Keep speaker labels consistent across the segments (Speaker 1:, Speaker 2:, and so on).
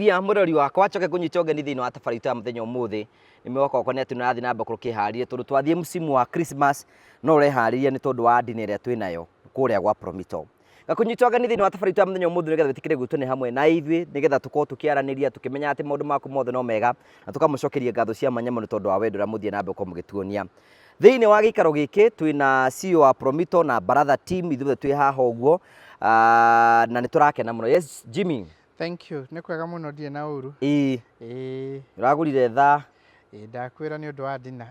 Speaker 1: Ndigũkũgia mũrori wakwa, njoke ngũnyite ũgeni thĩinĩ wa tabarĩra itũ ya mũthenya ũmũthĩ. Nĩ mwĩhoko wakwa nĩ atĩ nĩ ũrathiĩ na mbere gũkorwo ũkĩharĩria tondũ twathiĩ msimu wa Christmas no ũreharĩria nĩ tondũ wa dinner ĩrĩa twĩnayo kũrĩa gwa Promito. Ngakũnyita ũgeni thĩinĩ wa tabarĩra itũ ya mũthenya ũmũthĩ nĩgetha wĩtĩkĩre gwitũ nĩ hamwe na ithuĩ nĩgetha tũkorwo tũkĩaranĩria tũkĩmenya atĩ maũndũ maku mothe no mega na tũkamũcokeria ngatho cia mwanya mũno tondũ wa wendo ũrĩa mũthiĩ na mbere gũkorwo mũgĩtuonia. Thĩinĩ wa gĩikaro gĩkĩ twĩna CEO wa Promito na Baratha team ithuothe twĩ haha ũguo na nĩ tũrakena mũno. Yes, Jimmy.
Speaker 2: Thank you. Nĩ kwega mũno ndirĩ na ũru.
Speaker 1: Ĩĩ.
Speaker 2: Ĩĩ.
Speaker 1: Ũragũrire thaa.
Speaker 2: Ĩĩ ndakwĩra nĩ ũndũ wa dinner.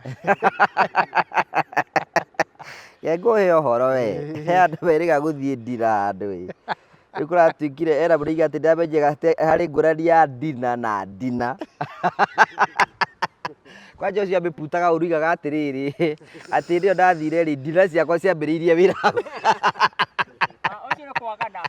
Speaker 1: Reke ngũhe ũhoro we. He andũ merĩga gũthiĩ dinner handũ ĩ. Rĩu kũratuĩkire ena mũrĩiga atĩ ndamenyaga atĩ harĩ ngũrani ya dinner na dinner. Kwanja ũcio amĩputaga ũru oigaga atĩrĩrĩ, atĩ hĩndĩ ĩyo ndathire rĩ, dinner ciakwa ciambĩrĩirie wĩra.
Speaker 3: Ũcio nĩ kwagana.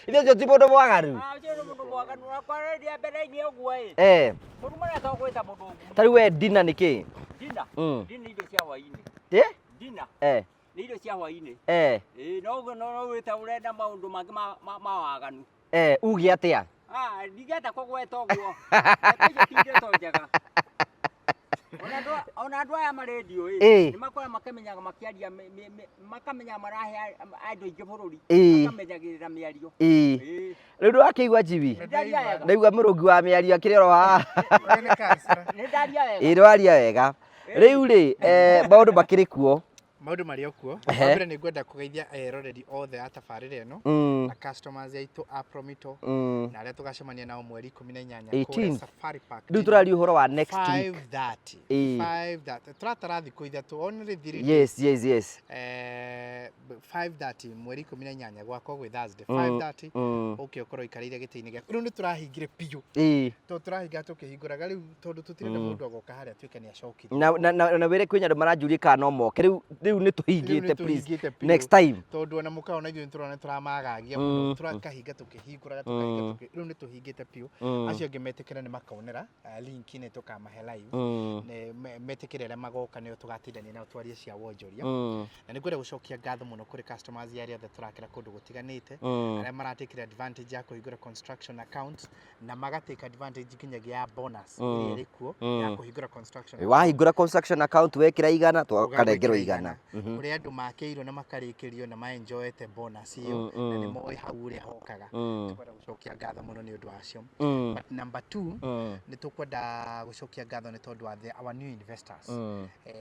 Speaker 1: Ithe ũcio ti mũndũ mwaganu.
Speaker 3: Ah, ũcio nĩ mũndũ mwaganu. Ũrakwarĩria mbere-inĩ ũguo ĩ.
Speaker 1: Eh.
Speaker 3: Mũndũ marĩa to gwĩta mũndũ ũguo.
Speaker 1: Ta rĩu we dinner nĩ kĩ?
Speaker 3: Dinner. Dinner nĩ irio cia hwaĩ-inĩ.
Speaker 1: Ĩ?
Speaker 3: Dinner.
Speaker 1: Eh.
Speaker 3: Nĩ irio cia hwaĩ-inĩ.
Speaker 1: Eh.
Speaker 3: Ĩ, no no wĩte ũrenda maũndũ mangĩ ma waganu.
Speaker 1: Eh, uge atĩa?
Speaker 3: Ah, ndingĩenda kũgweta ũguo. Ndeto icio ti ndeto njega. Ona andũ aya ma rĩndiũ ĩ,
Speaker 1: Ĩ.
Speaker 3: nĩ makoragwo makĩmenyaga makĩaria makamenya marahe andũ aingĩ bũrũri,
Speaker 1: Ĩ.
Speaker 3: makamenyagĩrĩra mĩario.
Speaker 1: Ĩ.
Speaker 3: Ĩ.
Speaker 1: Rĩu ndũrakĩigua Jimmy?
Speaker 3: Nĩ ndaria wega.
Speaker 1: Ndaigua mũrũngi wa mĩario akĩrĩ oro haha.
Speaker 2: Ũyũ nĩ councillor.
Speaker 3: Nĩ ndaria wega.
Speaker 1: Ĩ, nĩwaria wega. Rĩu rĩ, maũndũ makĩrĩ kuo.
Speaker 2: Maũndũ marĩ o kuo.
Speaker 1: Ehe.
Speaker 2: Wa mbere nĩ ngwenda kũgeithia eroreri othe a tabarĩra ĩno na customers aitũ a Promito na arĩa tũgacemania nao mweri 18 kũrĩa
Speaker 1: 18th.
Speaker 2: Safari Park.
Speaker 1: Rĩu tũraria ũhoro wa next week.
Speaker 2: 5:30.
Speaker 1: Ĩĩ.
Speaker 2: 5:30. Tũratara thikũ ithatũ only 3
Speaker 1: Yes.
Speaker 2: 5:30 mweri 18 gwakwa gwĩ Thursday 5:30 ũke ũkorwo ũikarĩire gĩtĩ-inĩ gĩaku. Rĩu nĩ tũrahingire biũ.
Speaker 1: Ĩĩ.
Speaker 2: Tondũ tũrahinga tũkĩhingũraga rĩu tondũ tũtirenda mũndũ agoka harĩa atuĩke nĩ acokirie.
Speaker 1: Na wĩre kwĩ andũ maranjũria kana no moke. Rĩu rĩu nĩ tũhingĩte please.
Speaker 2: Nĩtũhingĩte biũ.
Speaker 1: Next time.
Speaker 2: Tondũ ona mũkaona ithuĩ nĩtũrona nĩtũramagagia mũno. Tũrakahinga tũkĩhingũraga tũkahinga tũkĩ rĩu nĩtũhingĩte biũ. Acio angĩ metĩkĩre nĩ makonera link nĩ tũkamahe live. Metĩkĩre arĩa magoka nĩo tũgatindania nao twarie cia wonjoria. Na nĩ ngwenda gũcokia ngatho mũno kũrĩ customers arĩa othe tũrakĩra kũndũ gũtiganĩte. Arĩa maratakĩre advantage ya kũhingũra construction accounts na maga take advantage nginyagia ya bonus ĩrĩa ĩrĩ kuo ya kũhingũra construction account.
Speaker 1: Wahingũra construction account wekĩra igana tũkarengerwo
Speaker 2: Ũgagwĩkĩra
Speaker 1: igana.
Speaker 2: Kũrĩ andũ makĩirwo na makarĩkĩrio na maenjoyete bonus ĩyo na nĩ moĩ hau ũrĩa hokaga. Tũkwenda gũcokia ngatho mũno nĩ ũndũ wacio. But number two, nĩ tũkwenda gũcokia ngatho nĩ tondũ wa our new investors.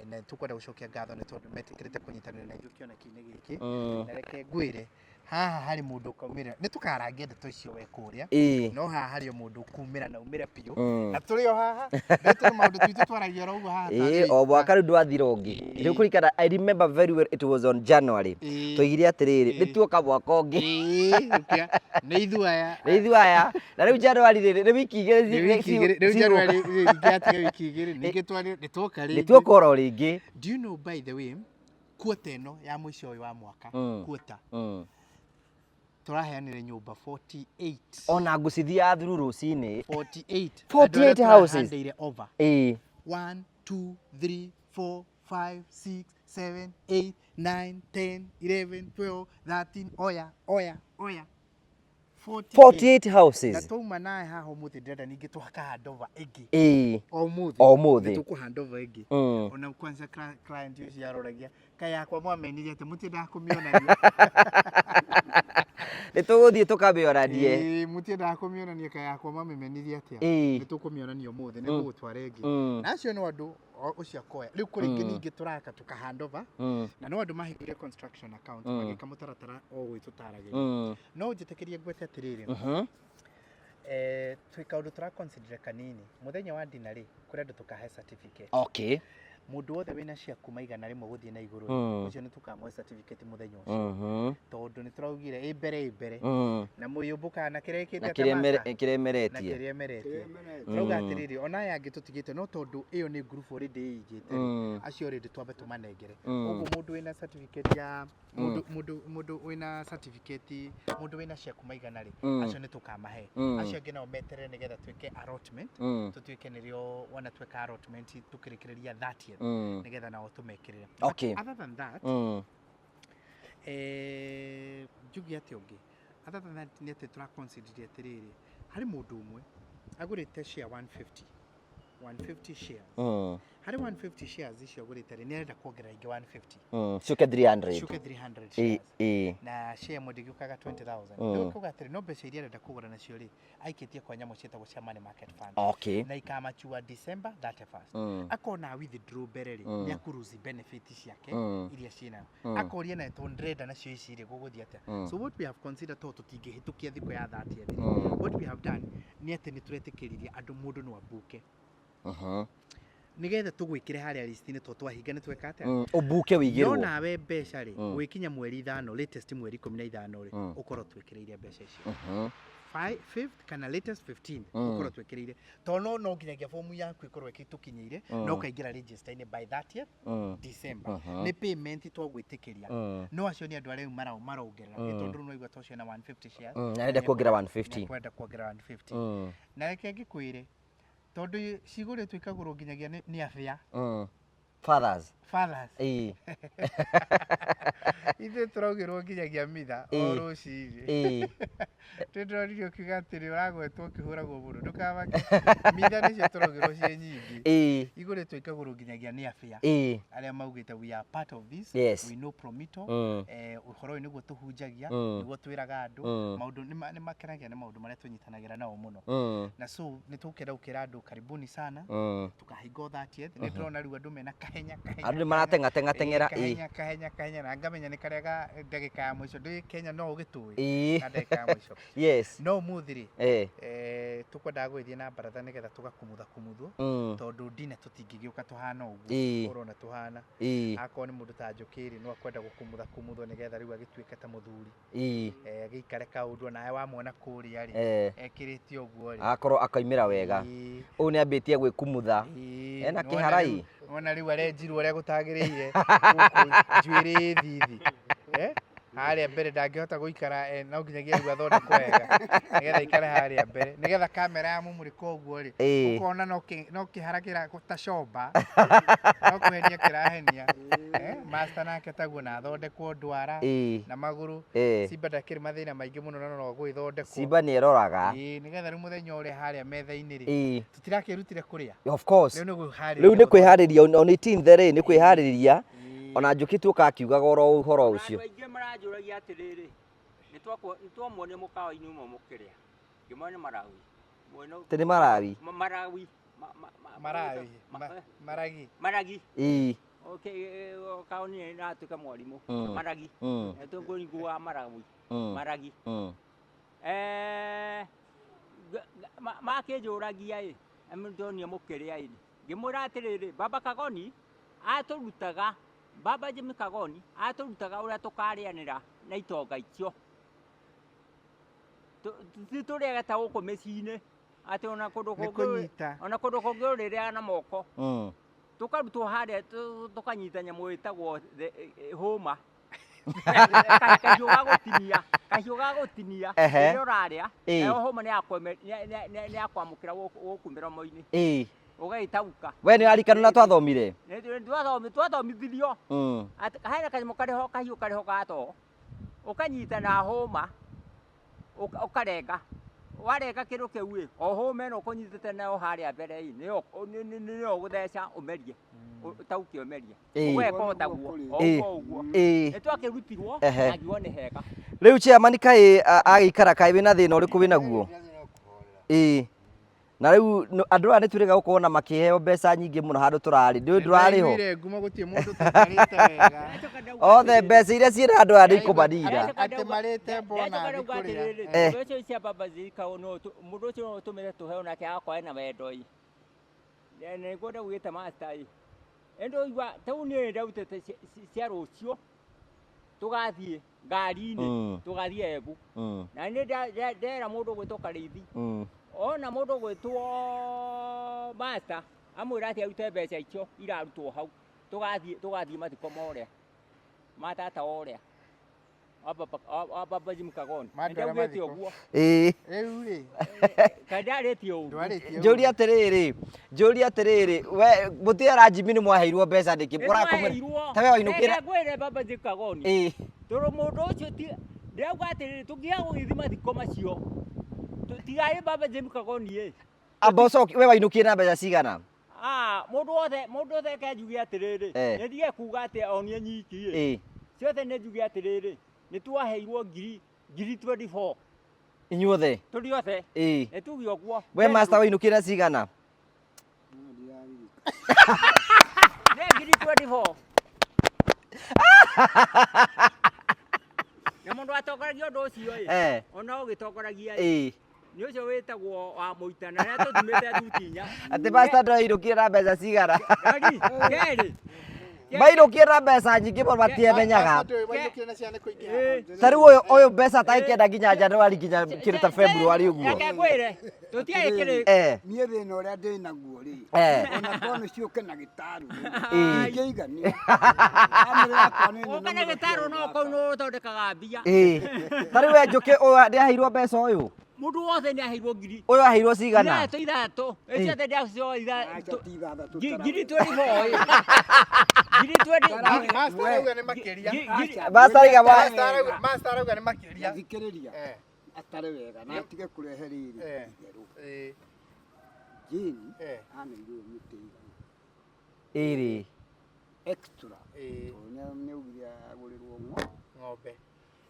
Speaker 2: Na tũkwenda gũcokia ngatho nĩ tondũ metĩkĩrĩte kũnyitanĩra na ithuĩ kĩoneki-inĩ gĩkĩ. Na reke ngwĩre haha harĩ mũndũ ũkaumĩra nĩ tũkarangia ndeto icio we kũrĩa. No haha harĩ o mũndũ ũkumĩra na umĩre biũ. Na tũrĩ o haha. Nĩ tũrĩ maũndũ twitũ twaragia oro ũguo haha
Speaker 1: Ĩĩ,
Speaker 2: tarĩ
Speaker 1: o mwaka rĩu ndwathira ũngĩ. Rĩu kũringana, I remember very well it was on January. Twoigire atĩrĩrĩ, nĩ tuoka mwaka ũngĩ.
Speaker 2: Ĩĩ, ũkĩa. Nĩ ithuĩ aya.
Speaker 1: Nĩ ithuĩ aya. Na rĩu January rĩ, nĩ wiki igĩrĩ
Speaker 2: Nĩ wiki igĩrĩ, rĩu January rĩ, ingĩatiga wiki igĩrĩ, ningĩ twarie, nĩ tuoka
Speaker 1: Nĩ
Speaker 2: rĩngĩ.
Speaker 1: tuoka oro rĩngĩ.
Speaker 2: Do you know by the way, quarter ĩno ya mũico ũyũ wa mwaka, quarter, tũraheanire nyũmba 48.
Speaker 1: Ona ngũcithiaga through rũcinĩ.
Speaker 2: 48.
Speaker 1: 48
Speaker 2: Andũ arĩa
Speaker 1: houses.
Speaker 2: tũrahandĩire over.
Speaker 1: Ĩĩ.
Speaker 2: 1, 2, 3, 4, 5, 6, 7, 8, 9, 10, 11, 12, 13, oya, oya, oya. 48.
Speaker 1: 48
Speaker 2: Na
Speaker 1: houses.
Speaker 2: twauma nawe haha ũmũthĩ ndĩrenda ningĩ tũhaka handover ĩngĩ.
Speaker 1: Ĩĩ.
Speaker 2: O ũmũthĩ.
Speaker 1: O ũmũthĩ.
Speaker 2: Nĩ tũkũ handover ĩngĩ. Ona kwanza client ũcio aroragia kaĩ yakwa mwamenire atĩ mũtiendaga kũmĩonania.
Speaker 1: Nĩ tũgũthiĩ tũkamĩonanie.
Speaker 2: Ĩĩ, mũtiendaga kũmĩonania kaĩ yakwa mwamĩmenirie atĩa.
Speaker 1: Ĩĩ.
Speaker 2: Nĩ tũkũmĩonania ũmũthĩ, nĩ ngũgũtwara ĩngĩ. Na acio no andũ ũcio akoya. Rĩu kũrĩ ingĩ ningĩ tũraka tũka handover na no andũ mahingũrire construction account magĩka mũtaratara o ũyũ tũtaragĩria. No njĩtĩkĩrie ngwete atĩrĩrĩ, twĩ kaũndũ tũra consider kanini. Mũthenya wa dinner rĩ, kũrĩ andũ tũkahe certificate. Mũndũ wothe wĩna cia kuma 100 gũthiĩ na igũrũ rĩ, ũcio nĩ tũkamũhe certificate mũthenya ũcio. Tondũ nĩ tũraugire ĩ mbere ĩ mbere. Na mũyũmbũkaga na kĩrĩa ĩkĩte
Speaker 1: Na
Speaker 2: atĩa
Speaker 1: kĩrĩa
Speaker 2: master?
Speaker 1: kĩrĩa
Speaker 2: Na
Speaker 1: ĩmeretie.
Speaker 2: kĩrĩa ĩmeretie. Tũrauga atĩrĩrĩ, ona aya angĩ tũtigĩte no tondũ ĩyo nĩ group already ĩigĩte rĩ, acio already twambe tũmanengere. Ũguo mũndũ wĩna certificate ya mũndũ mũndũ mũndũ wĩna certificate, mũndũ wĩna cia kuma 100 rĩ, acio nĩ tũkamahe. Acio angĩ nao meterere nĩgetha twĩke allotment, tũtuĩke nĩrĩo wona tweka allotment tũkĩrĩkĩrĩria 30th, nĩgetha nao tũmekĩrĩre. But other than that, njuge atĩa ũngĩ? Other than that nĩ atĩ tũra consider atĩrĩrĩ, harĩ mũndũ ũmwe Agũrĩte share 150, 150 shares. Harĩ 150 shares icio agũrĩte rĩ, nĩ arenda kuongerera ingĩ 150.
Speaker 1: Ciũke 300.
Speaker 2: Ciũke 300 shares. Na share ĩmwe ndĩgĩũkaga 20,000. Rĩu akauga atĩrĩ, no mbeca iria arenda kũgũra nacio rĩ, aikĩtie kwa nyamũ ciĩtagwo cia money market fund. Na ikamachua December 31st. Akona withdraw mbere rĩ, nĩ akũruzi benefit ciake iria ciĩnayo. Akoria na tondũ ndĩrenda nacio ici rĩ, gũgũthiĩ atĩa? So what we have considered, tondũ tũtingĩhĩtũkia thikũ ya 30th rĩ, what we have done nĩ atĩ nĩ tũretĩkĩririe andũ, mũndũ no ambuke nĩgetha tũgwĩkĩre harĩa list-inĩ, tondũ twahinga nĩ tweka atĩa?
Speaker 1: Ũmbuke
Speaker 2: No
Speaker 1: wĩigĩrwo.
Speaker 2: Nawe mbeca rĩ, gũgĩkinya mweri 5, latest mweri 15 rĩ, ũkorwo twĩkĩrĩire mbeca icio. 5th kana latest 15th ũkorwo twĩkĩrĩire, tondũ no nginyagia fomu yaku ĩkorwo ĩtũkinyĩire na ũkaingĩra register-inĩ by 30th December. Nĩ payment twagwĩtĩkĩria. No acio nĩ andũ arĩa rĩu marongerera, nĩ tondũ rĩu nĩwaigua ta ũcio na 150 shares.
Speaker 1: Na arenda kuongerera 150.
Speaker 2: Kwenda kuongerera 150. Na reke ngĩkwĩre, tondũ cigũrĩtwo ikagũrwo nginyagia nĩ abĩa.
Speaker 1: Fathers.
Speaker 2: Fathers. Ithuĩ tũraugĩrwo nginyagia mitha o rũcinĩ. Tũndĩronire ũkiuga atĩrĩ, ũragwetwo ũkĩhũragwo mũno, ndũkamake, mitha nĩcio tũraugĩrwo ciĩ nyingĩ. Igũrĩtwo ikagũrwo nginyagia nĩ abĩa arĩa maugĩte, "We are part of this. We know Promito." Ũhoro ũyũ nĩguo tũhunjagia, nĩguo twĩraga andũ. Maũndũ nĩ makenagia nĩ maũndũ marĩa tũnyitanagĩra nao mũno. Na so nĩ tũkenda gũkĩra andũ karibuni sana. Tũkahinga o 30th. Nĩ ndĩrona rĩu andũ mena kahenya kahenya.
Speaker 1: Andũ nĩ marateng'ateng'a teng'era.
Speaker 2: Kahenya kahenya kahenya, na ngamenya nĩ karĩa ga ndagĩka ya mũico. Ndĩ Kenya no ũgĩtũĩ ka ndagĩka ya mũico. No ũmũthĩ rĩ, tũkwendaga gũgĩthiĩ na baratha nĩgetha tũgakumutha kumuthwo, tondũ ndina tũtingĩgĩũka tũhana ũguo ũrona tũhana. Akorwo nĩ mũndũ ta Njũkĩ rĩ, no akwenda gũkumutha kumuthwo nĩgetha rĩu agĩtuĩke ta mũthuri. Agĩikare kaũndũ nawe wamwona kũrĩa rĩ, ekĩrĩte ũguo rĩ.
Speaker 1: Akorwo akaumĩra wega. Ũyũ nĩ ambĩtie gwĩkumutha. Ena
Speaker 2: Nĩwona
Speaker 1: kĩharai.
Speaker 2: Wona rĩu arenjirwo ũrĩa gũtagĩrĩire gũkũ njuĩrĩ thithi. Harĩa mbere ndangĩhota gũikara, no nginyagia rĩu athondekwo wega nĩgetha aikare harĩa mbere, nĩgetha kamera ya mũmũrĩka ũguo rĩ, ũkona no kĩhara kĩra ta comba, no kũhenia kĩrahenia. Master nake taguo, na athondekwo ndwara na magũrũ. Simba ndakĩrĩ mathĩna maingĩ mũno, no no gũgĩthondekwo.
Speaker 1: Simba nĩ eroraga.
Speaker 2: Nĩgetha rĩu mũthenya ũrĩa harĩa metha-inĩ rĩ, tũtirakĩrutire kũrĩa.
Speaker 1: Of course.
Speaker 2: Rĩu nĩ kwĩharĩria.
Speaker 1: Rĩu nĩ kwĩharĩria on 18th rĩ, nĩ kwĩharĩria. Ona Njũkĩ tuoka akiugaga oro ũhoro ũcio.
Speaker 3: Andũ aingĩ maranjũragia atĩrĩrĩ, nĩ twamuonire mũkawa-inĩ ũmwe mũkĩrĩa, ngĩmona nĩ Marawi. Mwena
Speaker 1: Atĩ nĩ Marawi?
Speaker 3: Marawi.
Speaker 2: Marawi, Maragi.
Speaker 3: Maragi. Okay, kaoni nĩ atuĩka mwarimũ. Maragi. Tũngũringua Marawi. Maragi. Makĩnjũragia ĩ, ndonire mũkĩrĩa ĩ, ngĩmwĩra atĩrĩrĩ, Baba Kagoni atũrutaga, Baba Jimmy Kagoni atũrutaga ũrĩa tũkarĩanĩra na itonga icio. Ti tũrĩage ta gũkũ mĩciĩ-inĩ, atĩ ona kũndũ
Speaker 2: Nĩ
Speaker 3: kũngĩ
Speaker 2: kũnyita.
Speaker 3: Ona kũndũ kũngĩ ũrĩrĩaga na moko. Tũkarutwo harĩa tũkanyita nyamũ ĩtagwo hũma. Kahiũ ga gũtinia, kahiũ ga gũtinia, rĩrĩa ũrarĩa, nayo hũma nĩ ya kwamũkĩra gũkũ mĩromo-inĩ. Ũgagĩtaũka.
Speaker 1: We nĩ ũrarikana ũrĩa twathomire?
Speaker 3: Nĩ twathomithirio. Atĩ hena kanyamũ karĩho, kahiũ karĩho ga too, ũkanyita na hũma, ũkarenga. Warenga kĩndũ kĩu ĩ, o hũma ĩno ũkũnyitĩte nayo harĩa mbere ĩ, nĩyo nĩyo ũgũtheca ũmerie, ũtauke ũmerie. Ũgeka o taguo, o ũguo ũguo. Nĩ twakĩrutirwo na ngiuga nĩ hega.
Speaker 1: Rĩu chairman kaĩ agĩikara, kaĩ wĩna thĩna ũrĩkũ wĩnaguo? Na rĩu andũ aya nĩ twĩrĩga gũkorwo na makĩheo mbeca nyingĩ mũno handũ tũrarĩ. Ndũĩ ndũrarĩ ho.
Speaker 2: Nĩndaiguire ngumo gũtirĩ mũndũ ũtaikarĩte wega.
Speaker 1: Othe mbeca iria ciĩna andũ aya nĩ ikũmanina.
Speaker 2: Atĩ marĩte
Speaker 3: Ndacoka
Speaker 2: mbona
Speaker 3: ndauga
Speaker 2: kũrĩa.
Speaker 3: atĩrĩrĩ, mbeca ici cia baba zirikao no mũndũ ũcio no ũtũmĩre tũheo nake agakorwo ena wendo ĩ. Nĩguo ndaugĩte master ĩ. Ĩndĩ ũigua tau niĩ ndarutĩte cia rũciũ tũgathiĩ ngari-inĩ, tũgathiĩ Embu. Na nĩ ndera mũndũ ũgwĩtwo Karĩithi, ona mũndũ ũgwĩtwo master amwĩra atĩ arute mbeca icio irarutwo hau, tũgathiĩ mathiko ma ũrĩa ma tata wa ũrĩa wa baba Jim Kagoni.
Speaker 2: Ma andũ arĩa
Speaker 3: Nĩndaugĩte
Speaker 2: mathiko.
Speaker 3: ũguo.
Speaker 2: Rĩu rĩ,
Speaker 3: Kaĩ ndarĩtie ũguo?
Speaker 2: Ndwarĩtie
Speaker 1: Njũria
Speaker 2: ũguo.
Speaker 1: atĩrĩrĩ, njũria atĩrĩrĩ, we mũtiara Jimmy nĩ mwaheirwo mbeca nĩkĩ? Mũrakũmũra.
Speaker 3: Nĩtwaheirwo.
Speaker 1: Ta we wainũkĩra.
Speaker 3: Reke ngwĩre, baba Jim Kagoni, tondũ mũndũ ũcio ti ndĩrauga atĩrĩrĩ, tũngĩaga gũgĩthiĩ mathiko macio, tigarĩ baba Jim Kagoni ĩ.
Speaker 1: Amba ũcokie, we wainũkire na mbeca cigana?
Speaker 3: Ah, mũndũ wothe mũndũ wothe reke njuge atĩrĩrĩ, nĩ ndige kuga atĩ o niĩ nyiki ĩ. Ciothe nĩ njuge atĩrĩrĩ, nĩ twaheirwo ngiri ngiri 24.
Speaker 1: Inyuothe?
Speaker 3: Tũrĩ othe. Nĩ tuge ũguo.
Speaker 1: We master wainũkire na cigana?
Speaker 3: Nĩ ngiri 24. Na mũndũ atongoragia ũndũ ũcio ĩ, ona ũgĩtongoragia ĩ, nĩ ũcio wĩtagwo wa mũitana na tũtumĩte thuti inya.
Speaker 1: Atĩ master ndwainũkire na mbeca cigana?
Speaker 3: Kerĩ, kerĩ.
Speaker 1: Mainũkire na mbeca nyingĩ mũno matiamenyaga.
Speaker 2: Master ndũĩ wainũkire na ciana kũingĩha.
Speaker 1: Ta rĩu ũyũ ũyũ mbeca atangĩkĩenda nginya January nginya kĩndũ ta February ũguo.
Speaker 3: Reke ngwĩre, tũtiarĩ kĩrĩ.
Speaker 4: Niĩ thĩna ũrĩa ndĩ naguo rĩ, ona korwo nĩ ciũke na gĩtarũ rĩ, ingĩigania. Bamĩrĩ yakwa nĩ nene
Speaker 3: Ũka na
Speaker 4: mũno
Speaker 3: gĩtarũ no kũu nĩ ũthondekaga mbia.
Speaker 1: Ta rĩu we Njũkĩ ũyũ nĩaheirwo mbeca ũyũ?
Speaker 3: Mũndũ wothe nĩ aheirwo ngiri.
Speaker 1: Ũyũ aheirwo cigana?
Speaker 3: Ithatũ ithatũ. Ciothe ndacio ithatũ.
Speaker 4: Aca ti ithathatũ
Speaker 3: Ngiri 24 ĩ. Ngiri 20.
Speaker 2: Master arauga nĩ makĩria.
Speaker 3: Ngiri.
Speaker 1: Master arauga
Speaker 2: Master arauga Master arauga nĩ makĩria.
Speaker 4: Thikĩrĩria. Atare wega na atige kũrehe rĩrĩ itherũ. Jane aneirwo mĩtĩ igana.
Speaker 1: Ĩrĩ.
Speaker 4: Extra. Tondũ nĩ augire agũrĩrwo
Speaker 2: ng'ombe.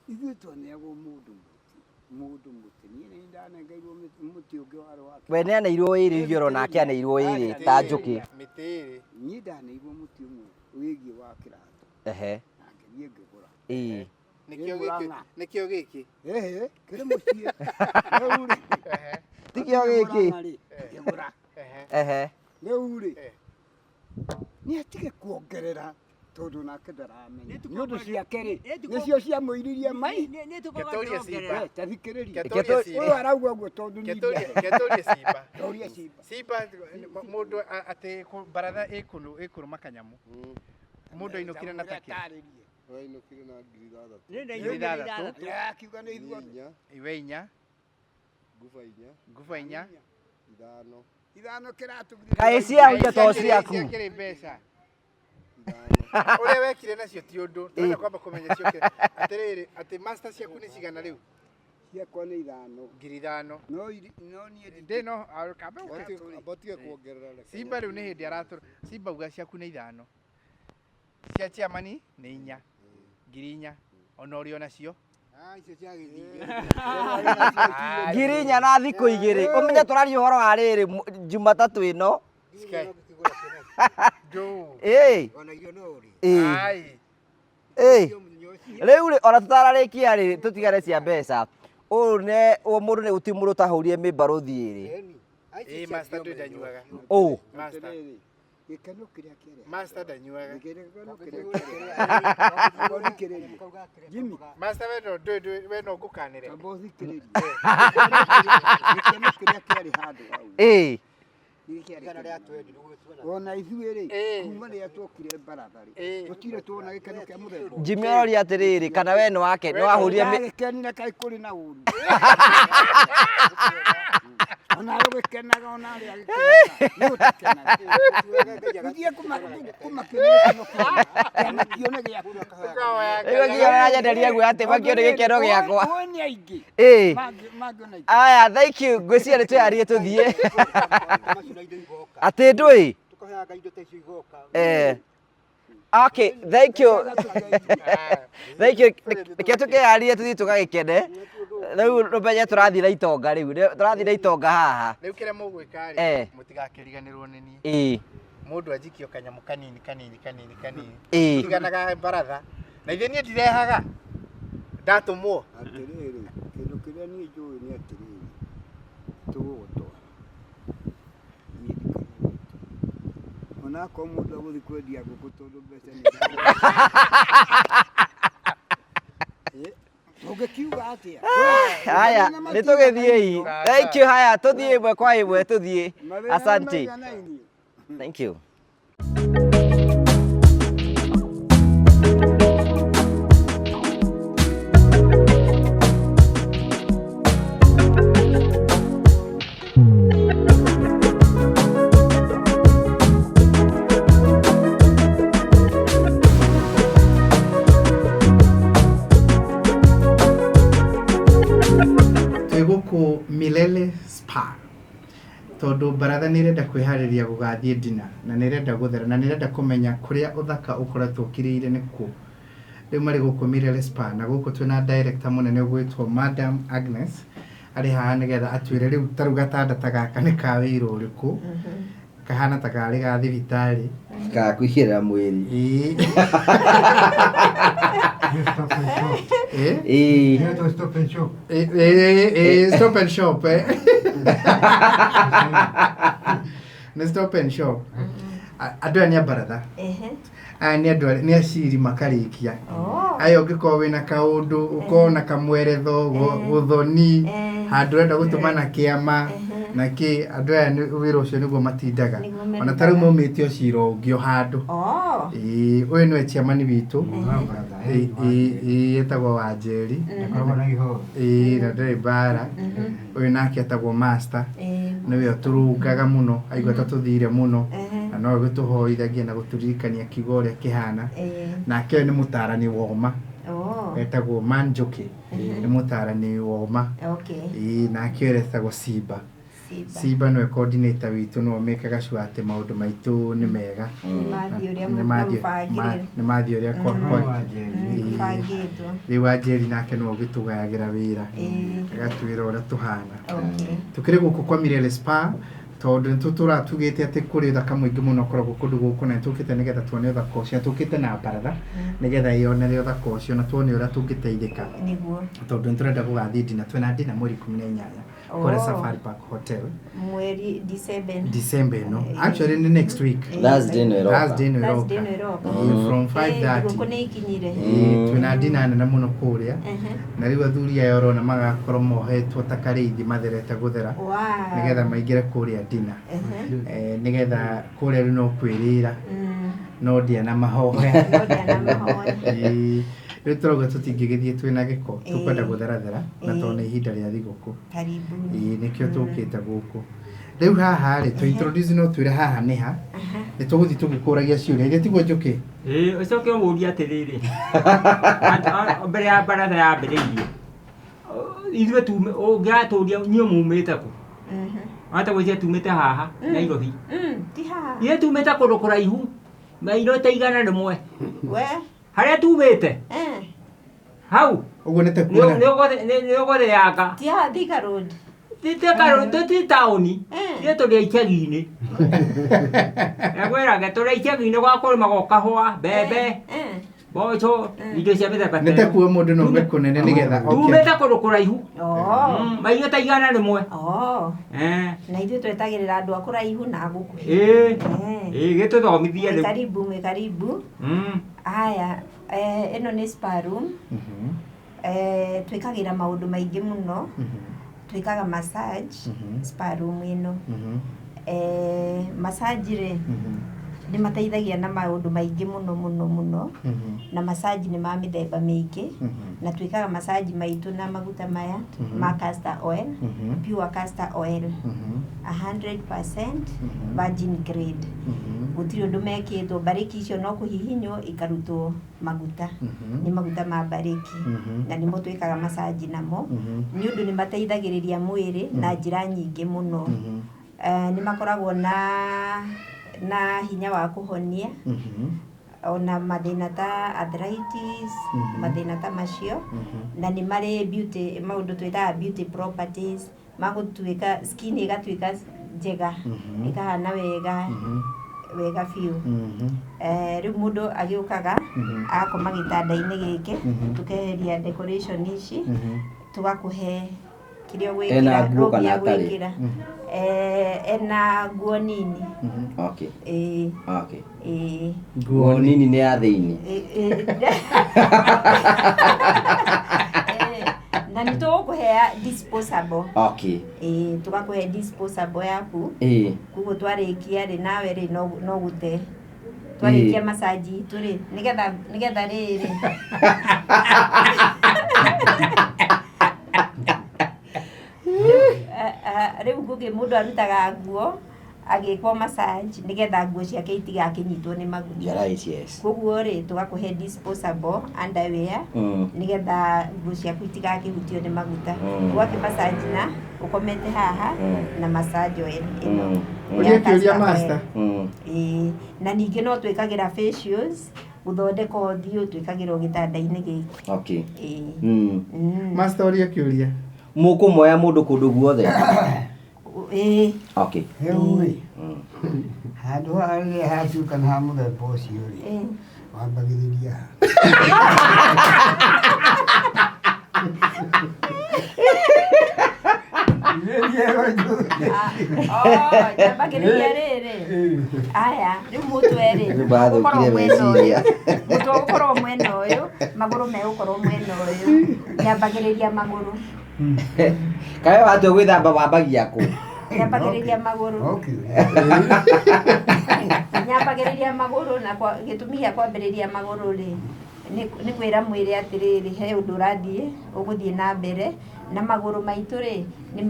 Speaker 4: Ithuĩ twaneagwo mũndũ mũtĩ. Mũndũ mũtĩ. Niĩ nĩ ndanengeirwo mũtĩ ũngĩ warĩ wa
Speaker 1: We nĩ aneirwo ĩrĩ ithuĩ oro nake aneirwo ĩrĩ ta Njũkĩ.
Speaker 2: Mĩtĩ ĩrĩ.
Speaker 4: Niĩ ndaneirwo mũtĩ ũmwe wĩgiĩ wa kĩratũ. Na ngĩthiĩ ngĩgũra.
Speaker 2: Nĩkĩo gĩkĩ, nĩkĩo gĩkĩ.
Speaker 4: Ehe, kĩrĩ mũciĩ. Rĩu rĩ.
Speaker 1: Tikĩo gĩkĩ.
Speaker 4: Ngĩgũra. Rĩu rĩ. Nĩ atige kuongerera tondũ nake ndaramenya. Nĩ ũndũ ciake rĩ, nĩcio ciamũiririe mai.
Speaker 2: Ketũrie Simba.
Speaker 4: Ta thikĩrĩria.
Speaker 2: Ketũrie Simba.
Speaker 4: Ũyũ arauga ũguo tondũ niĩ
Speaker 2: Ketũrie Ketũrie Simba.
Speaker 4: Tũrie Simba.
Speaker 2: Simba mũndũ atĩ baratha ĩkũrũma kanyamũ. Mũndũ ainũkire na takĩ.
Speaker 5: Wainũkire na ngiri ithathatũ.
Speaker 3: Niĩ
Speaker 2: Ngiri
Speaker 3: ndainũkire
Speaker 2: ithathatũ.
Speaker 3: ithathatũ.
Speaker 4: Akiuga nĩ ithuothe.
Speaker 5: Inya.
Speaker 2: Iwe inya.
Speaker 5: Nguba inya.
Speaker 2: Nguba inya.
Speaker 5: Ithano.
Speaker 4: Ithano kĩratũ.
Speaker 1: Kaĩ ciahuria to ciaku.
Speaker 2: Ciakĩrĩ mbeca. Ũrĩa wekire nacio ti ũndũ. Tũrenda kwamba kũmenya ciokire. Atĩrĩrĩ, atĩ master ciaku nĩ cigana rĩu?
Speaker 4: Ciakwa nĩ ithano.
Speaker 2: Ngiri ithano.
Speaker 4: No no niĩ
Speaker 2: ndĩ no kambe ũke.
Speaker 5: Amba ũtige kuongerera reke.
Speaker 2: Simba rĩu nĩ hĩndĩ aratũra. Simba uga ciaku nĩ ithano. Cia chairman nĩ inya. Ngiri inya. Ona ũrĩ onacio.
Speaker 1: Ngiri inya na thikũ igĩrĩ. Ũmenye tũraria ũhoro wa rĩrĩ Jumatatũ ĩno. Rĩu rĩ ona tũtararĩkia rĩ tũtigane cia mbeca. Ũyũ nĩ mũndũ nĩ gũtirĩ mũndũ ũtahũrire mĩmbarũthi ĩrĩ.
Speaker 2: Master ndũ ndanyuaga.
Speaker 1: Ũ.
Speaker 2: Master.
Speaker 4: Gĩkeno kĩrĩa kĩarĩ.
Speaker 2: Master ndanyuaga.
Speaker 4: Gĩkeno kĩrĩa kĩarĩ. Jimmy.
Speaker 2: Master we no ndũ we no ngũkanĩre.
Speaker 4: Amba ũthikĩrĩrie. Gĩkeno kĩrĩa kĩarĩ handũ hau. Ona ithuĩ rĩ, kuma rĩrĩa tuokire baratha rĩ, tũtirĩ tuona gĩkeno kĩa mũthemba ũyũ.
Speaker 1: Jimmy aroria atĩrĩrĩ, kana we nĩ wake, nĩ wahũrire
Speaker 4: Ndagĩkenire kaĩ kũrĩ na ũru. Ona arĩa ũgĩkenaga, ona arĩa agĩkenaga, nĩ ũtakenaga. Gũthiĩ kũmakĩria gĩkeno kĩu, kĩama kĩone gĩaku.
Speaker 1: Rĩu nginya ũranyenderia guoya atĩ makio nĩ gĩkeno gĩakwa.
Speaker 4: Ũĩ nĩ aingĩ. Mangĩona aingĩ.
Speaker 1: Aya, thank you. Ngwĩciria nĩ twĩharĩrie tũthiĩ. Atĩ ndũĩ?
Speaker 6: Tũkaheaga indo ta icio igoka.
Speaker 1: Okay, thank you. Thank you. Reke tũkĩharĩrie tũthiĩ tũgagĩkene. Rĩu ũmenye tũrathiĩ na itonga rĩu. Tũrathiĩ na itonga haha.
Speaker 2: Rĩu kĩrĩa mũgwĩka rĩ, mũtigakĩriganĩrwo nĩ niĩ. Mũndũ anjikio kanyamũ kanini kanini kanini kanini. Tiganaga baratha. Na ithe niĩ ndirehaga. Ndatũmwo.
Speaker 4: Atĩrĩrĩ, kĩndũ kĩrĩa niĩ njũĩ nĩ atĩrĩrĩ, tũgũgũtwara. Niĩ ndikagũgũtwara. Onakorwo mũndũ agũthiĩ kwendia ngũkũ tondũ mbeca nĩ Tũngĩkiuga atĩa?
Speaker 1: Haya, nĩ tũgĩthiĩi. Thank you. Haya, tũthiĩ ĩmwe kwa ĩmwe tũthiĩ. Asante. Thank you.
Speaker 2: Twĩ gũkũ Milele Spa. Tondũ baratha nĩ ĩrenda kwĩharĩria gũgathiĩ dinner na nĩ ĩrenda gũthera na nĩ ĩrenda kũmenya kũrĩa ũthaka ũkoretwo ũkirĩire nĩ kũ. Rĩu marĩ gũkũ Mirele Spa na gũkũ twĩna director mũnene ũgwĩtwo Madam Agnes arĩ haha nĩgetha atwĩre rĩu ta rĩu gatanda ta gaka nĩ ka wĩra ũrĩkũ kahana ta karĩ ga thibitarĩ.
Speaker 1: Ka kwĩigĩrĩra mwĩrĩ.
Speaker 2: Ĩĩ.
Speaker 4: Stop and shop.
Speaker 2: Ĩĩ.
Speaker 1: Ĩĩ.
Speaker 4: Ĩyo stop and shop.
Speaker 2: Ĩĩ, ĩĩ, ĩĩ, stop and shop eh. Nĩ stop and shop. Andũ aya nĩ a baratha.
Speaker 6: Ehe.
Speaker 2: Aya nĩ andũ nĩ aciri makarĩkia.
Speaker 6: Oh.
Speaker 2: Aya ũngĩkorwo wĩna kaũndũ ũkorwo na kamweretho gũthoni handũ ũrenda gũtũma na kĩama na kĩ andũ aya wĩra ũcio nĩguo matindaga.
Speaker 6: Nĩguo
Speaker 2: Ona ta rĩu
Speaker 6: merutaga.
Speaker 2: maumĩte o cira ũngĩ o handũ.
Speaker 6: Oh.
Speaker 2: Ĩĩ, ũyũ nĩwe chairman witũ.
Speaker 4: Baratha.
Speaker 2: Ĩĩ, ĩĩ, ĩĩ, etagwo Wanjeri.
Speaker 4: Ndakoragwo na ihoru.
Speaker 2: Ĩĩ, na ndarĩ mbara. Ũyũ nake etagwo Master.
Speaker 6: Eh.
Speaker 2: Nĩwe ũtũrũngaga mũno aigua ta tũthire mũno
Speaker 6: Ehe.
Speaker 2: na nowe gũtũhoithagia na gũtũririkania kiugo ũrĩa kĩhana.
Speaker 6: Eh.
Speaker 2: Nake ũyũ nĩ mũtarani woma
Speaker 6: Oh.
Speaker 2: etagwo Manjũkĩ nĩ mũtarani woma.
Speaker 6: Okay.
Speaker 2: Ĩĩ, nake ũyũ etagwo Simba.
Speaker 6: Simba.
Speaker 2: Simba nĩwe coordinator witũ nĩwe ũmĩkaga sure atĩ maũndũ maitũ nĩ mega.
Speaker 6: Nĩ mathiĩ ũrĩa
Speaker 2: Nĩ mathiĩ-
Speaker 6: mũbangĩrĩre.
Speaker 2: nĩ mathiĩ ũrĩa
Speaker 4: Wanjeri.
Speaker 2: Ĩĩ.
Speaker 6: Bangĩtwo.
Speaker 2: Rĩu Wanjeri nake nĩwe ũgĩtũgayagĩra wĩra
Speaker 6: Ĩĩ.
Speaker 2: agatwĩra ũrĩa tũhana.
Speaker 6: Okay.
Speaker 2: Tũkĩrĩ gũkũ kwa Mirele Spa tondũ nĩ tũtũraga tugĩte atĩ kũrĩ ũthaka mũingĩ mũno ũkoragwo kũndũ gũkũ na nĩ tũkĩte nĩgetha tuone ũthaka ũcio na tũkĩte na baratha nĩgetha ĩyonere ũthaka ũcio na tuone ũrĩa tũngĩteithĩka
Speaker 6: Nĩguo.
Speaker 2: tondũ nĩ tũrenda gũgathiĩ dinner twĩna dinner mweri 18 kũrĩa
Speaker 6: Oh.
Speaker 2: Safari Park Hotel
Speaker 6: Mweri December.
Speaker 2: December ĩno.
Speaker 6: Ĩĩ.
Speaker 2: Actually nĩ next week.
Speaker 1: Thursday ĩno ĩroka.
Speaker 2: Thursday ĩno
Speaker 6: Thursday
Speaker 2: ĩroka.
Speaker 6: ĩno ĩroka.
Speaker 2: Ĩĩ, from
Speaker 6: Eh,
Speaker 2: 5:30.
Speaker 6: Thigũkũ nĩ ikinyire.
Speaker 2: Ĩĩ, twĩna dinner nene mũno kũrĩa
Speaker 6: Ehe.
Speaker 2: na rĩu athuri aya ũrona magakorwo mohetwo ta karĩithi matherete gũthera
Speaker 6: Wow.
Speaker 2: nĩgetha maingĩre kũrĩa dinner.
Speaker 6: Ehe.
Speaker 2: Nĩgetha kũrĩa rĩu no kwĩrĩra no ndĩa na mahoya.
Speaker 6: No ndĩa na mahoya.
Speaker 2: Ĩĩ, rĩu tũrauga tũtingĩgĩthiĩ twĩna gĩko tũkwenda
Speaker 6: Ĩĩ.
Speaker 2: gũtherathera na
Speaker 6: Ĩĩ.
Speaker 2: tondũ nĩ ihinda rĩa thigũkũ.
Speaker 6: Karibu.
Speaker 2: Ĩĩ, nĩkĩo tũkĩte gũkũ rĩu haha rĩ tũ introduce no twĩre haha nĩ ha nĩ tũgũthiĩ tũgĩkũragia ciũria iria tiguo Njũkĩ.
Speaker 3: Ĩĩ, ũcoke ũmũrie atĩrĩrĩ mbere ya baratha yambĩrĩirie ithuĩ tume ũngĩratũria niĩ mumĩte kũ wata gwĩcia tumĩte haha Nairobi.
Speaker 6: Ti haha.
Speaker 3: Ithuĩ tumĩte kũndũ kũraihu mairo ta 100.
Speaker 6: We.
Speaker 3: Harĩa tumĩte
Speaker 6: Eh.
Speaker 3: hau
Speaker 2: Ũguo nĩ ta kuona
Speaker 3: nĩ ũgũthĩanga.
Speaker 6: Ti haha Thika Road.
Speaker 3: Ti taũni
Speaker 6: Eh.
Speaker 3: ithuĩ tũrĩ icagi-inĩ. Ngwĩraga tũrĩ icagi-inĩ gwa kũrĩmagwo kahũa mbembe
Speaker 6: Eh.
Speaker 3: mboco indo cia mĩthemba
Speaker 2: nĩ ta kuo mũndũ no ume kũnene nĩgetha oke.
Speaker 3: tumĩte kũndũ kũraihu
Speaker 6: Oh.
Speaker 3: mairo ta 100.
Speaker 6: Oh.
Speaker 3: Eh.
Speaker 6: Na ithuĩ twetagĩrĩra andũ a kũraihu na a gũkuhĩ.
Speaker 3: Ĩĩ.
Speaker 6: Eh.
Speaker 3: Ĩĩ, gĩtũthomithie
Speaker 6: Mwĩ
Speaker 3: rĩu.
Speaker 6: karibu, mwĩ karibu. Haya, ĩno nĩ spa room. Twĩkagĩra maũndũ maingĩ mũno. Twĩkaga massage spa room ĩno. Massage rĩ nĩ mateithagia na maũndũ maingĩ mũno mũno mũno na massage nĩ ma mĩthemba mĩingĩ na twĩkaga massage maitũ na maguta maya ma castor oil, pure castor oil 100% virgin grade. Gũtirĩ ũndũ mekĩtwo mbarĩki icio no kũhihinywo ikarutwo maguta. Nĩ maguta ma mbarĩki na nĩmo twĩkaga massage namo nĩ ũndũ nĩ mateithagĩrĩria mwĩrĩ na njĩra nyingĩ mũno. Nĩ makoragwo na hinya wa kũhonia ona mathĩna ta arthritis, mathĩna ta macio na nĩ marĩ beauty maũndũ twĩtaga beauty properties magũtuĩka skin ĩgatuĩka njega ĩkahana wega wega biũ. Rĩu mũndũ agĩũkaga agakoma gĩtanda-inĩ gĩkĩ tũkeheria decoration ici tũgakũhe kĩrĩa
Speaker 1: Ena
Speaker 6: ũgwĩkĩra
Speaker 1: nguo
Speaker 6: robe
Speaker 1: kana
Speaker 6: ya
Speaker 1: atarĩ?
Speaker 6: gwĩkĩra. Ena nguo nini.
Speaker 1: Okay.
Speaker 6: Ĩĩ.
Speaker 1: Okay.
Speaker 6: Ĩĩ.
Speaker 1: Nguo nini nĩ ya thĩinĩ.
Speaker 6: Na nĩ tũgũkũhea disposable.
Speaker 1: Okay.
Speaker 6: Ĩĩ, tũgakũhe disposable yaku.
Speaker 1: Ĩĩ.
Speaker 6: Koguo twarĩkia rĩ nawe rĩ no gũte. Twarĩkia massage itũ rĩ nĩgetha rĩrĩ. Rĩu ngũkĩ mũndũ arutaga nguo agĩkwo massage nĩgetha nguo ciake itigakĩnyitwo nĩ maguta.
Speaker 1: You're right, yes.
Speaker 6: Koguo rĩ tũgakũhe disposable underwear nĩgetha nguo ciaku itigakĩhutio nĩ maguta. Ũgakĩ massage na Ũkomete haha na massage oil ĩno.
Speaker 2: Ũria
Speaker 6: Ya
Speaker 2: kĩũria
Speaker 6: castor oil.
Speaker 2: master.
Speaker 6: Ĩĩ, na ningĩ no twĩkagĩra facials gũthondeka ũthiũ twĩkagĩrwo gĩtanda-inĩ gĩkĩ.
Speaker 1: Okay.
Speaker 6: Ĩĩ.
Speaker 2: Master ũria kĩũria.
Speaker 1: Mũkũmoya mũndũ kũndũ guothe?
Speaker 6: Ĩĩ.
Speaker 1: Okay.
Speaker 4: Rĩu rĩ, handũ haha rĩrĩa hatuĩka nĩ ha mũthemba ũcio rĩ,
Speaker 6: Ĩĩ.
Speaker 4: wambagĩrĩria ha?
Speaker 6: Oh, nyambagĩrĩria rĩrĩ. Aya, rĩu mũtwe rĩ,
Speaker 1: Nĩ bathũkire
Speaker 6: ũgũkorwo mwena ũyũ.
Speaker 1: meciria.
Speaker 6: Mũtwe ũgũkorwo mwena ũyũ, magũrũ megũkorwo mwena ũyũ. Nyambagĩrĩria magũrũ.
Speaker 1: Kawe watua gwĩthamba wambagia kũ?
Speaker 6: Nyambagĩrĩria magũrũ.
Speaker 4: Okay.
Speaker 6: Nyambagĩrĩria magũrũ na kwa, gĩtũmi gĩa kwambĩrĩria magũrũ rĩ, nĩ kwĩra mwĩrĩ atĩrĩrĩ, he ũndũ ũrathiĩ ũgũthiĩ na mbere, na magũrũ maitũ rĩ, nĩ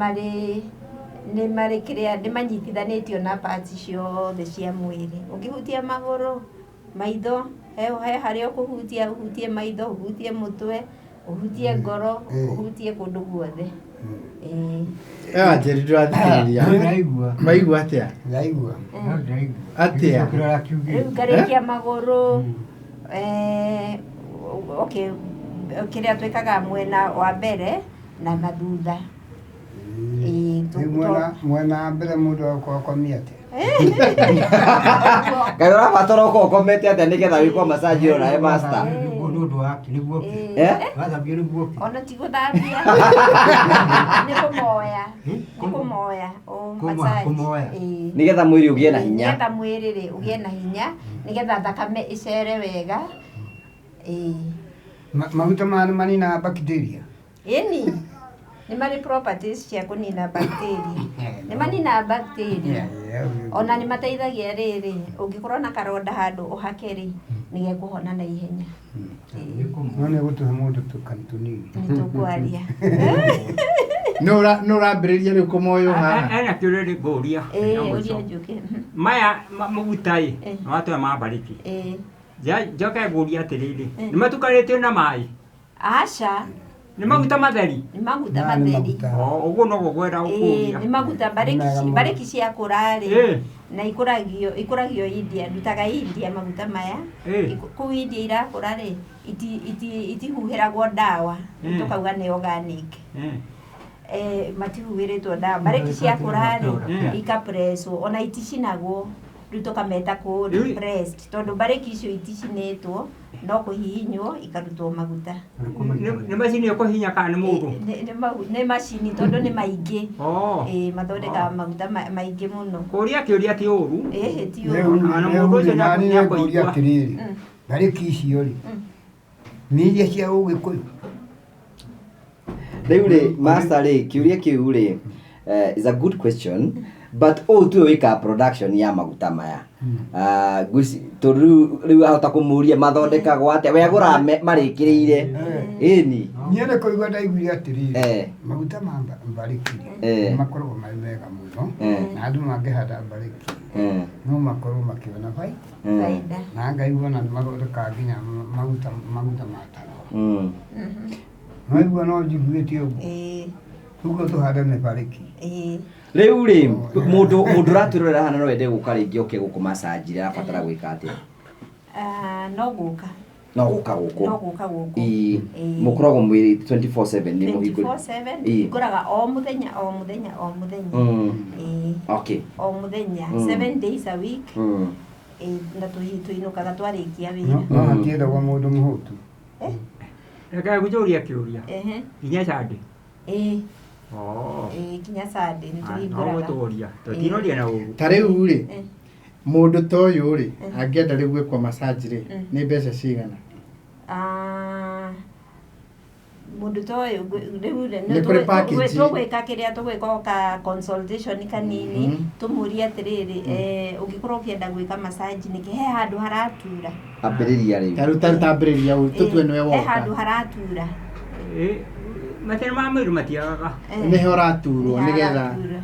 Speaker 6: marĩ kĩrĩa, nĩ manyitithanĩtio na parts ciothe cia mwĩrĩ. Ũngĩhutia magũrũ, maitho, he harĩa ũkũhutia, ũhutie maitho, ũhutie mũtwe, ũhutie ngoro, ũhutie kũndũ guothe. Ĩĩ.
Speaker 2: Wanjeri ndũrathikĩrĩria.
Speaker 4: Ndĩraigua.
Speaker 2: Waigua atĩa?
Speaker 4: Ndĩraigua.
Speaker 2: Atĩa?
Speaker 6: Rĩu ngarĩkia magũrũ, okay, kĩrĩa twĩkaga mwena wa mbere na thutha. Ĩĩ,
Speaker 4: Rĩu mwena wa mbere mũndũ akorwo akomia atĩa?
Speaker 1: Kaĩ ũrabatara ũkorwo ũkomete atĩa nĩgetha wĩkwo massage ĩyo nawe master? Eh?
Speaker 6: Ona ti gũthambia. Nĩ kũmoya. Nĩ kũmoya. O massage. Ĩĩ.
Speaker 1: Nĩgetha mwĩrĩ ũgĩe na hinya.
Speaker 6: Nĩgetha mwĩrĩ rĩ ũgĩe na hinya, nĩgetha thakame ĩcere wega. Ĩĩ.
Speaker 4: Maguta maya nĩ maninaga bacteria?
Speaker 6: Ĩni. Nĩ marĩ properties cia kũnina bacteria. Nĩ maninaga bacteria. Ona nĩ mateithagia rĩrĩ, ũngĩkorwo na karonda handũ ũhake rĩ, nĩ gekũhona na ihenya.
Speaker 4: No nĩ gũtũhe mũndũ tũkani tũnini.
Speaker 6: Nĩ tũkwaria.
Speaker 2: Nĩ ũrambĩrĩria rĩu kũmoywo haha?
Speaker 3: Ena kĩũria rĩ ngũria.
Speaker 6: Ĩĩ,
Speaker 3: ya mũico.
Speaker 6: ũria njũke.
Speaker 3: Maya maguta ĩ, nĩ watũhe ma mbarĩki.
Speaker 6: Ĩĩ.
Speaker 3: Njoke ngũrie atĩrĩrĩ, nĩ matukanĩtio na maĩ?
Speaker 6: Aca.
Speaker 3: Nĩ maguta matheri?
Speaker 6: Nĩ maguta matheri.
Speaker 3: O, ũguo noguo ngwenda
Speaker 6: Ĩĩ,
Speaker 3: gũkũria.
Speaker 6: nĩ maguta mbarĩki ciakũra rĩ,
Speaker 3: Ĩĩ.
Speaker 6: na ikũragio India, ndutaga India maguta maya.
Speaker 3: Ĩĩ.
Speaker 6: Kũu India irakũra rĩ, itihuhĩragwo ndawa,
Speaker 3: Ĩĩ.
Speaker 6: tũkauga nĩ organic.
Speaker 3: Ĩĩ.
Speaker 6: Matihuhĩrĩtwo ndawa. Mbarĩki ciakũra rĩ,
Speaker 3: Ĩĩ.
Speaker 6: ikapresswo, ona iticinagwo. Rĩu tũkameta cold
Speaker 3: Rĩu-
Speaker 6: pressed, tondũ mbarĩki icio iticinĩtwo, no kũhihinywo ikarutwo maguta.
Speaker 3: Nĩ macini ĩkũhihinya kana nĩ mũndũ?
Speaker 6: Nĩ macini tondũ nĩ maingĩ.
Speaker 3: Oh.
Speaker 6: Ĩĩ, mathondekaga maguta maingĩ mũno.
Speaker 3: Kũria kĩũria ti ũru.
Speaker 6: Ĩhĩ, ti
Speaker 4: Rĩu
Speaker 6: ũru.
Speaker 3: Ona mũndũ ũcio
Speaker 4: nani
Speaker 3: nĩakũigua.
Speaker 4: nĩngũria atĩrĩrĩ, mbarĩki icio rĩ, nĩ iria cia ũgĩkũyũ?
Speaker 1: Rĩu rĩ, master rĩ, kĩũria kĩu rĩ, is a good question, but ũũ tuwe wĩkaga production ya maguta maya. Tondũ rĩu ahota kũmũria mathondekagwo atĩa, we agũraga marĩkĩrĩire. Ĩni.
Speaker 4: Niĩ nĩ kũigua ndaiguire atĩrĩrĩ,
Speaker 1: Eh.
Speaker 4: maguta ma mbarĩki rĩ,
Speaker 1: Eh.
Speaker 4: nĩ makoragwo marĩ mega mũno,
Speaker 1: Eh.
Speaker 4: na andũ mangĩhanda mbarĩki
Speaker 1: Eh.
Speaker 4: no makorwo makĩona
Speaker 1: Eh.
Speaker 6: Baida.
Speaker 4: Na ngaigua ona nĩ mathondekaga nginya maguta ma taro. Waigua no njiguĩte ũguo.
Speaker 6: Ĩĩ.
Speaker 4: Ũguo tũhande mĩbarĩki.
Speaker 6: Ĩĩ.
Speaker 1: Rĩu rĩ, mũndũ ũratwĩrorera haha na no ende gũka rĩngĩ oke gũkũ massage rĩ, arabatara gwĩka atĩa?
Speaker 6: No gũka.
Speaker 1: No gũka gũkũ.
Speaker 6: No gũka gũkũ.
Speaker 1: Ĩĩ.
Speaker 6: Ĩĩ.
Speaker 1: Mũkoragwo mwĩrĩ 24/7 nĩ mũhingũre.
Speaker 6: 24/7
Speaker 1: Ĩĩ.
Speaker 6: hingũraga o mũthenya, o mũthenya, o mũthenya. Ĩĩ.
Speaker 1: Okay.
Speaker 6: O mũthenya, 7 days a week. Ĩĩ, na tũinũkaga twarĩkia wĩra.
Speaker 4: No hatiendagwo mũndũ mũhũtu.
Speaker 3: Reke ngũkĩũrie kĩũria.
Speaker 6: Ehe.
Speaker 3: Nginya Sunday?
Speaker 6: Ĩĩ.
Speaker 3: Oh.
Speaker 6: Ĩĩ, nginya Sunday nĩ
Speaker 3: No
Speaker 6: tũhingũraga.
Speaker 3: gũtũria. Tũtinoria na ũru.
Speaker 2: Ta rĩu rĩ,
Speaker 6: Eh.
Speaker 2: mũndũ ta ũyũ rĩ, angĩenda rĩu gwĩkwo massage rĩ,
Speaker 6: Mm.
Speaker 2: nĩ mbeca cigana?
Speaker 6: Mũndũ ta ũyũ rĩu rĩ,
Speaker 2: Nĩ kũrĩ package.
Speaker 6: tũgwĩka kĩrĩa tũgwĩka o ka consultation kanini, tũmũrie atĩrĩrĩ, ũngĩkorwo ũkĩenda gwĩka massage nĩkĩ, he handũ haratura.
Speaker 1: Ambĩrĩria rĩu.
Speaker 2: Ta rĩu tambĩrĩria ũũ, tũtue nĩwe
Speaker 6: He
Speaker 2: woka.
Speaker 6: handũ haratura.
Speaker 3: Mathĩna ma mwĩrĩ matiagaga.
Speaker 2: Nĩho ũraturwo
Speaker 6: Nĩ
Speaker 2: nĩgetha
Speaker 6: haratura.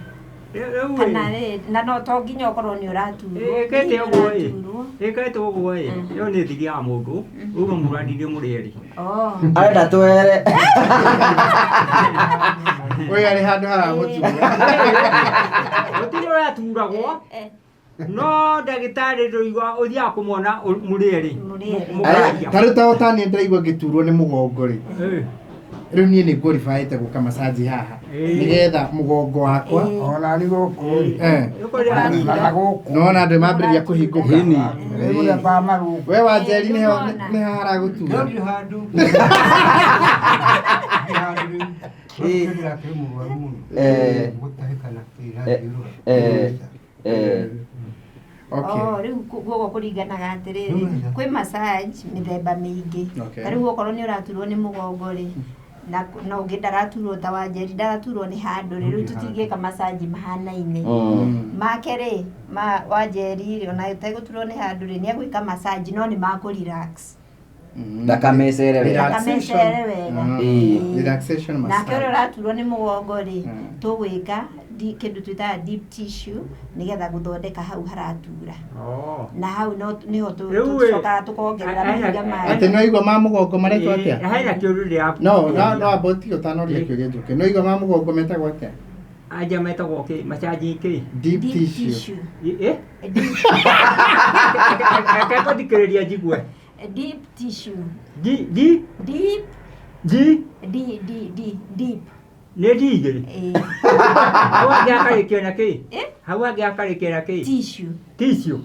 Speaker 3: Rĩu
Speaker 6: Kana rĩ, na no to nginya ũkorwo nĩ ũraturwo.
Speaker 3: Ĩkĩte ũguo ĩ.
Speaker 6: Ũraturwo.
Speaker 3: Ĩkĩte ũguo ĩ. Ĩyo nĩ thiri ya mũndũ. Uma mũrandirie mũrĩ erĩ.
Speaker 6: Oh.
Speaker 1: Arenda twere.
Speaker 2: Ũyũ arĩ handũ haramũtura.
Speaker 3: Gũtirĩ ũraturagwo no ndagĩtarĩ ndũigua ũthiaga kũmwona mũrĩ erĩ.
Speaker 6: Mũrĩ erĩ.
Speaker 3: Mũkaria.
Speaker 2: Ta rĩu ta ũtaniĩ ndĩraigua ngĩturwo nĩ mũgongo rĩ, rĩu niĩ nĩ ngũribaĩte gũka macaji haha nĩgetha mũgongo wakwa
Speaker 4: Ona nĩ gũkũ rĩ. Na gũkũ.
Speaker 2: Nona andũ mambĩrĩria kũhingũka.
Speaker 4: Rĩu mũthemba wa marũngo.
Speaker 2: We Wanjeri nĩho
Speaker 6: Nĩwona.
Speaker 2: nĩho haragũtura.
Speaker 4: Ndũrĩ handũ. Ndĩ handũ rĩu. Ndĩrakĩrĩ mũrwaru mũno. Gũtahĩka na kĩrathiũrũra.
Speaker 2: Okay.
Speaker 6: Oh, rĩu guoko kũringanaga atĩrĩrĩ, kwĩ massage mĩthemba mĩingĩ.
Speaker 2: Okay.
Speaker 6: Ta rĩu okorwo nĩ ũraturwo nĩ mũgongo rĩ, na na ũngĩ ndaraturwo ta Wanjeri ndaraturwo nĩ handũ rĩ, rĩu tũtingĩka massage mahanaine. Make rĩ, ma Wanjeri rĩ, ona ũtegũturwo nĩ handũ rĩ, nĩ egwĩka massage no nĩ ma kũ relax.
Speaker 1: Ndakamecere wega.
Speaker 2: Relaxation.
Speaker 6: Ndakamecere wega.
Speaker 1: Ĩĩ.
Speaker 2: Relaxation
Speaker 6: Nake ũrĩa
Speaker 2: massage.
Speaker 6: ũraturwo nĩ mũgongo rĩ, tũgwĩka kĩndũ twĩtaga deep tissue nĩgetha gũthondeka hau haratura. Na hau no nĩho
Speaker 3: Rĩu ĩ,
Speaker 6: tũcokaga tũkongerera mahiga mangĩ.
Speaker 2: Atĩ nĩwaigua ma mũgongo maretwo atĩa?
Speaker 3: Hena kĩũria ndĩraku.
Speaker 2: No, no, no amba ũtige ũtanoria kĩũria njũke. Nĩwaigua ma mũgongo metagwo atĩa?
Speaker 3: Anja metagwo kĩ macaji kĩ?
Speaker 2: Deep
Speaker 6: Deep
Speaker 2: tissue.
Speaker 6: tissue.
Speaker 3: Ĩ?
Speaker 6: Deep,
Speaker 3: Reke ngũthikĩrĩria njigue.
Speaker 6: deep tissue.
Speaker 3: D D
Speaker 6: Deep
Speaker 3: D
Speaker 6: D D D deep.
Speaker 3: nĩ D igĩrĩ.
Speaker 6: Eh,
Speaker 3: Hau hangĩ hakarĩkio na kĩ?
Speaker 6: Eh?
Speaker 3: Hau hangĩ hakarĩkio na kĩ?
Speaker 6: Tissue.
Speaker 3: Tissue.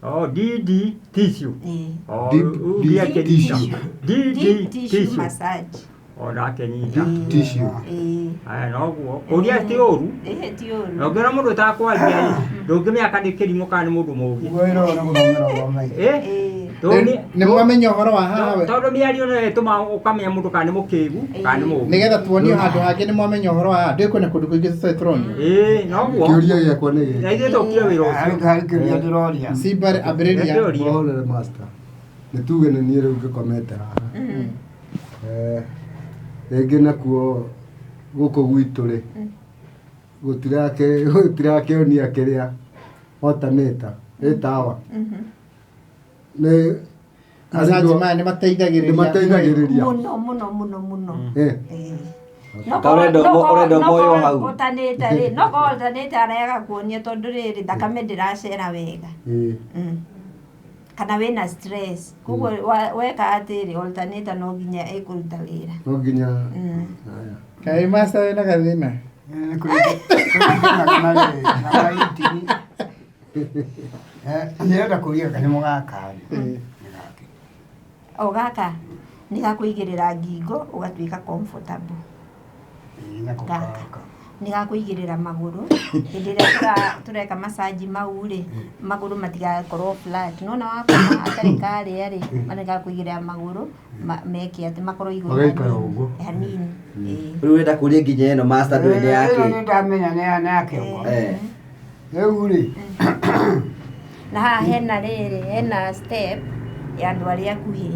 Speaker 3: Oh, D D tissue.
Speaker 6: Eh.
Speaker 3: Oh,
Speaker 5: Deep
Speaker 3: rĩu
Speaker 5: D
Speaker 3: ndiakĩnyita.
Speaker 5: tissue.
Speaker 3: D D
Speaker 6: Deep tissue
Speaker 3: tissue.
Speaker 6: massage.
Speaker 3: O ndakĩnyita.
Speaker 5: Deep tissue.
Speaker 6: Eh.
Speaker 3: Aya noguo. Kũria ti ũru.
Speaker 6: Eh, ti ũru.
Speaker 3: Na ũngĩona mũndũ ũtakwaria rĩ, ndũngĩmenya kana nĩ kĩrimũ kana nĩ mũndũ mũũgĩ.
Speaker 4: Ũguo wĩra ũyũ nĩ gũthomera ũthomeire.
Speaker 3: Ĩ?
Speaker 6: Eh.
Speaker 3: Tondũ nĩ-
Speaker 2: Nĩ mwamenya ũhoro wa haha we?
Speaker 3: tondũ mĩario nĩyo ĩtũmaga ũkamenya mũndũ kana nĩ mũkĩgu kana nĩ mũũgĩ.
Speaker 2: Nĩgetha tuonio handũ hangĩ nĩ mwamenya ũhoro wa haha. Ndĩ kwĩna kũndũ kũingĩ tũtarĩ tũronio.
Speaker 3: Ĩĩ, noguo.
Speaker 5: Kĩũria gĩakwa nĩ gĩkĩ.
Speaker 3: Na ithuĩ tũkire wĩra ũcio.
Speaker 4: Harĩ harĩ kĩũria ndĩroria.
Speaker 2: Simba ambĩrĩria.
Speaker 3: Reke ũrie.
Speaker 5: Mohorere master. Nĩ tuge nĩ niĩ rĩu ngĩkomete haha. Rĩngĩ nakuo gũkũ gwitũ rĩ, gũtirakĩonia kĩrĩa otanĩta ĩ tawa. Nĩ
Speaker 2: Macaji maya nĩ mateithagĩrĩria.
Speaker 5: nĩ mateithagĩrĩria.
Speaker 6: Mũno mũno mũno mũno.
Speaker 5: Eh.
Speaker 6: Eh.
Speaker 1: Ta ũrenda ũmoywo hau.
Speaker 6: Ũtanĩte rĩ, no korwo ũtanĩte arega kuonia tondũ rĩrĩ thakame ndĩracera wega.
Speaker 5: Ĩĩ.
Speaker 6: Kana wĩna stress. Koguo weka atĩrĩ alternator no nginya ĩkũruta wĩra.
Speaker 5: No nginya. Haya.
Speaker 2: Kaĩ master wĩna gathĩna?
Speaker 4: Nĩ kũringana na rĩrĩ, na maitini. Ndĩrenda kũria kanyamũ gaka rĩ. Nĩ gakĩ.
Speaker 6: O gaka nĩ gakũigĩrĩra ngingo ũgatuĩka comfortable.
Speaker 4: Ĩĩ, nako
Speaker 6: Gaka.
Speaker 4: gaka.
Speaker 6: Nĩ gakũigĩrĩra magũrũ hĩndĩ ĩrĩa tũreka massage mau rĩ, magũrũ matigakorwo flat. Nĩwona wakoma hatarĩ karĩa rĩ, nĩ gakũigĩrĩra magũrũ meke atĩ makorwo igũrũ
Speaker 5: Magaikara
Speaker 6: hanini.
Speaker 5: ũguo.
Speaker 6: Hanini. Ĩĩ.
Speaker 1: Rĩu ũrenda kũria nginya ĩno master ndũĩ nĩ
Speaker 4: Ĩno
Speaker 1: yakĩ.
Speaker 4: nĩ ndamenya nĩ ya kĩongo. Rĩu rĩ,
Speaker 6: Na haha hena rĩrĩ, hena step ya andũ arĩa akuhĩ.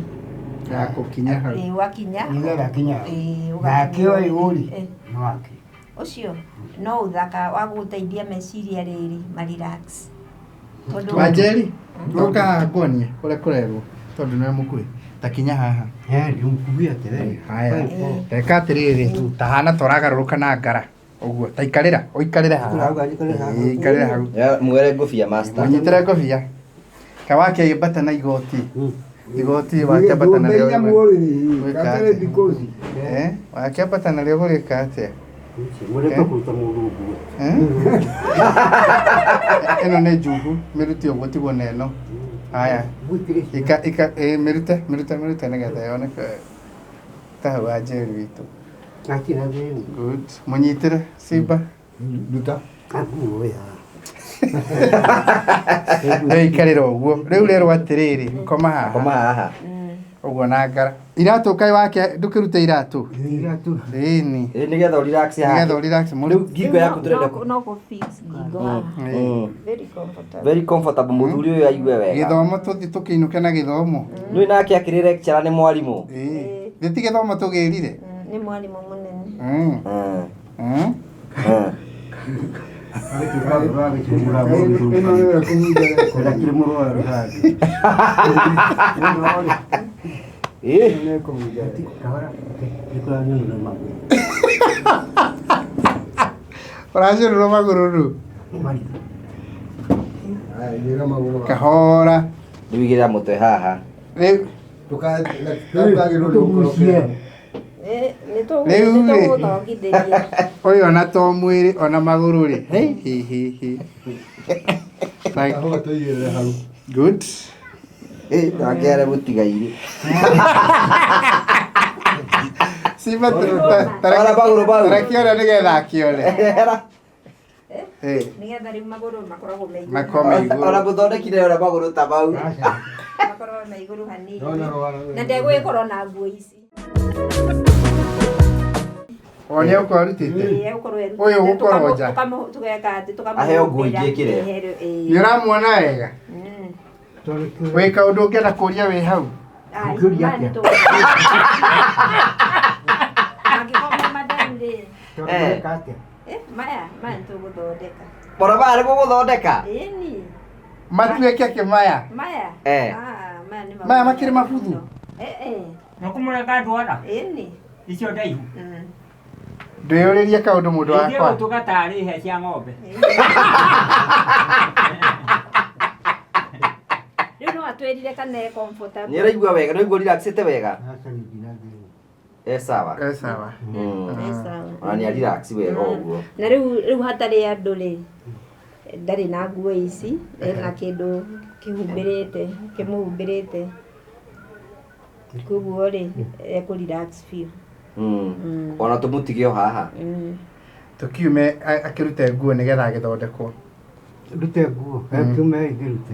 Speaker 2: Ya gũkinya hau.
Speaker 6: Ĩĩ, ũgakinya.
Speaker 4: nĩgetha kinya.
Speaker 6: Ĩĩ,
Speaker 4: Nake
Speaker 6: ũgakinya.
Speaker 4: ũyũ rĩ,
Speaker 6: Ĩĩ.
Speaker 4: nĩ wake.
Speaker 6: Ũcio no ũthaka wa gũgũteithia meciria rĩrĩ ma relax. Tondũ
Speaker 2: Wanjeri, ũka haha nguonie ũrĩa kũrerwo tondũ nĩwe mũkuhĩ. Ta kinya haha.
Speaker 4: Nĩ mũkuhĩ atĩrĩrĩ.
Speaker 2: Haya. Reka atĩrĩrĩ, ta hana ta ũragarũrũka na ngara. Ũguo, ta ikarĩra, ũikarĩre haha. Ĩĩ, ikarĩra hau.
Speaker 1: Mwere ngũbia master.
Speaker 2: Mũnyitĩre ngũbia. Kawake agĩambata na igoti. Igoti wakĩambata narĩo.
Speaker 4: Ndũmbe nyamũ rĩ,
Speaker 2: Gwĩka
Speaker 4: gatarĩ
Speaker 2: atĩa?
Speaker 4: thikũ
Speaker 2: Eh, wakĩambata narĩo gũgĩka atĩa?
Speaker 7: Mũreka kũruta mũndũ nguo.
Speaker 2: Eh? Ĩno nĩ njugu, mĩrute ũguo tigwo na ĩno. Haya. Ika ika ĩ mĩrute mĩrute mĩrute nĩgetha yoneke ta hau Wanjeri witũ.
Speaker 7: Akira thĩna.
Speaker 2: Good. Mũnyitĩre Simba.
Speaker 5: Ruta.
Speaker 7: Nguo ya.
Speaker 2: Rĩu ikarĩra ũguo. Rĩu rerwo atĩrĩrĩ, koma haha.
Speaker 1: Koma haha.
Speaker 2: Ũguo na ngara. Iratũ kaĩ wake ndũkĩrute iratũ.
Speaker 4: Iratũ.
Speaker 2: Ĩni.
Speaker 1: Ĩĩ nĩgetha ũrelax haha.
Speaker 2: Nĩgetha ũrelax mũno.
Speaker 1: Rĩu ngingo yaku tũrenda
Speaker 6: no kũ fix ngingo haha. Very comfortable.
Speaker 1: Very comfortable mũthuri ũyũ aigue wega.
Speaker 2: Gĩthomo tũthiĩ tũkĩinũke na gĩthomo.
Speaker 1: Nĩ nake akĩrĩ lecturer nĩ mwarimũ.
Speaker 2: Ĩĩ. Gĩti gĩthomo tũgĩrire.
Speaker 6: Nĩ mwarimũ mũnene.
Speaker 5: Ĩno nĩyo kũhunja
Speaker 7: Ndakĩrĩ mũrwaru handũ.
Speaker 1: Ĩĩ.
Speaker 5: Ĩno nĩ kũhunja.
Speaker 7: Kahora. Nĩkũranyona magũrũ.
Speaker 2: Ũracererwo magũrũ rĩu.
Speaker 5: Aya, igĩrĩra magũrũ haha.
Speaker 2: Kahora.
Speaker 1: Rĩu igĩrĩra mũtwe haha.
Speaker 2: Rĩu
Speaker 5: Ndũkagĩrwo nĩ gũkorokera.
Speaker 2: Rĩu rĩ.
Speaker 6: Nĩtũgũthongithĩria.
Speaker 2: Ũyũ ona to mwĩrĩ ona magũrũ rĩ. Hei hi hi hi. Thank
Speaker 5: Kahũa tũigĩrĩre hau.
Speaker 2: Good.
Speaker 1: Nake arĩa mũtigairĩ.
Speaker 2: Simba
Speaker 1: Ora magũrũ mau.
Speaker 2: tarakĩone nĩgetha akĩone. Eh,
Speaker 6: Nĩgetha rĩu magũrũ makoragwo me igũrũ.
Speaker 2: makorwo me
Speaker 1: Ona
Speaker 2: igũrũ.
Speaker 1: mũthondekire ona magũrũ ta mau.
Speaker 6: Makorwo me igũrũ hanini.
Speaker 5: Ndona rwara
Speaker 6: Na ndegũgĩkorwo na nguo ici.
Speaker 2: O nĩ egũkorwo arutĩte.
Speaker 6: Ĩĩ, egũkorwo erutĩte.
Speaker 2: Ũyũ ũgũkorwo nja.
Speaker 6: Tũgeka atĩ tũkamũhumbĩra.
Speaker 1: Aheo nguo ingĩ ekĩre.
Speaker 6: Ĩĩ.
Speaker 2: Nĩ ũramuona wega? Wĩ kaũndũ ũngĩenda kũria wĩ hau?
Speaker 6: Ai,
Speaker 7: Ũngĩũria
Speaker 6: maya
Speaker 7: atĩa?
Speaker 6: nĩtũgũ- Mangĩkorwo me matheru rĩ,
Speaker 1: Eh.
Speaker 6: eh, maya maya nĩtũgũthondeka.
Speaker 1: Ona maya nĩ mũgũthondeka?
Speaker 6: Ĩni,
Speaker 2: Matuĩke kĩmaya.
Speaker 6: maya.
Speaker 1: Eh.
Speaker 6: Ah, maya nĩ
Speaker 2: Maya makĩrĩ mabuthu?
Speaker 6: Eh, eh.
Speaker 3: Nĩkũmũreka ndwara
Speaker 6: Ĩni.
Speaker 3: icio ndaihu.
Speaker 2: Ndwĩyũrĩrie kaũndũ mũndũ
Speaker 3: Ithuĩ
Speaker 2: wakwa.
Speaker 3: gũtuĩka tarĩ he cia ng'ombe.
Speaker 6: Rĩu no atwĩrire kana e comfortable.
Speaker 1: Nĩ ũraigua wega, nĩ ũraigua relaxĩte wega? E sawa.
Speaker 2: E sawa.
Speaker 6: E sawa.
Speaker 1: Ona nĩ relax wega ũguo.
Speaker 6: Na rĩu rĩu hatarĩ andũ rĩ, ndarĩ na nguo ici, ena kĩndũ kĩhumbĩrĩte, kĩmũhumbĩrĩte. Koguo rĩ, ekũ relax biũ.
Speaker 1: Ona tũmũtige o haha.
Speaker 2: Tũkiume akĩrute nguo nĩgetha agĩthondekwo.
Speaker 7: Ndute nguo, kiume ngĩrute.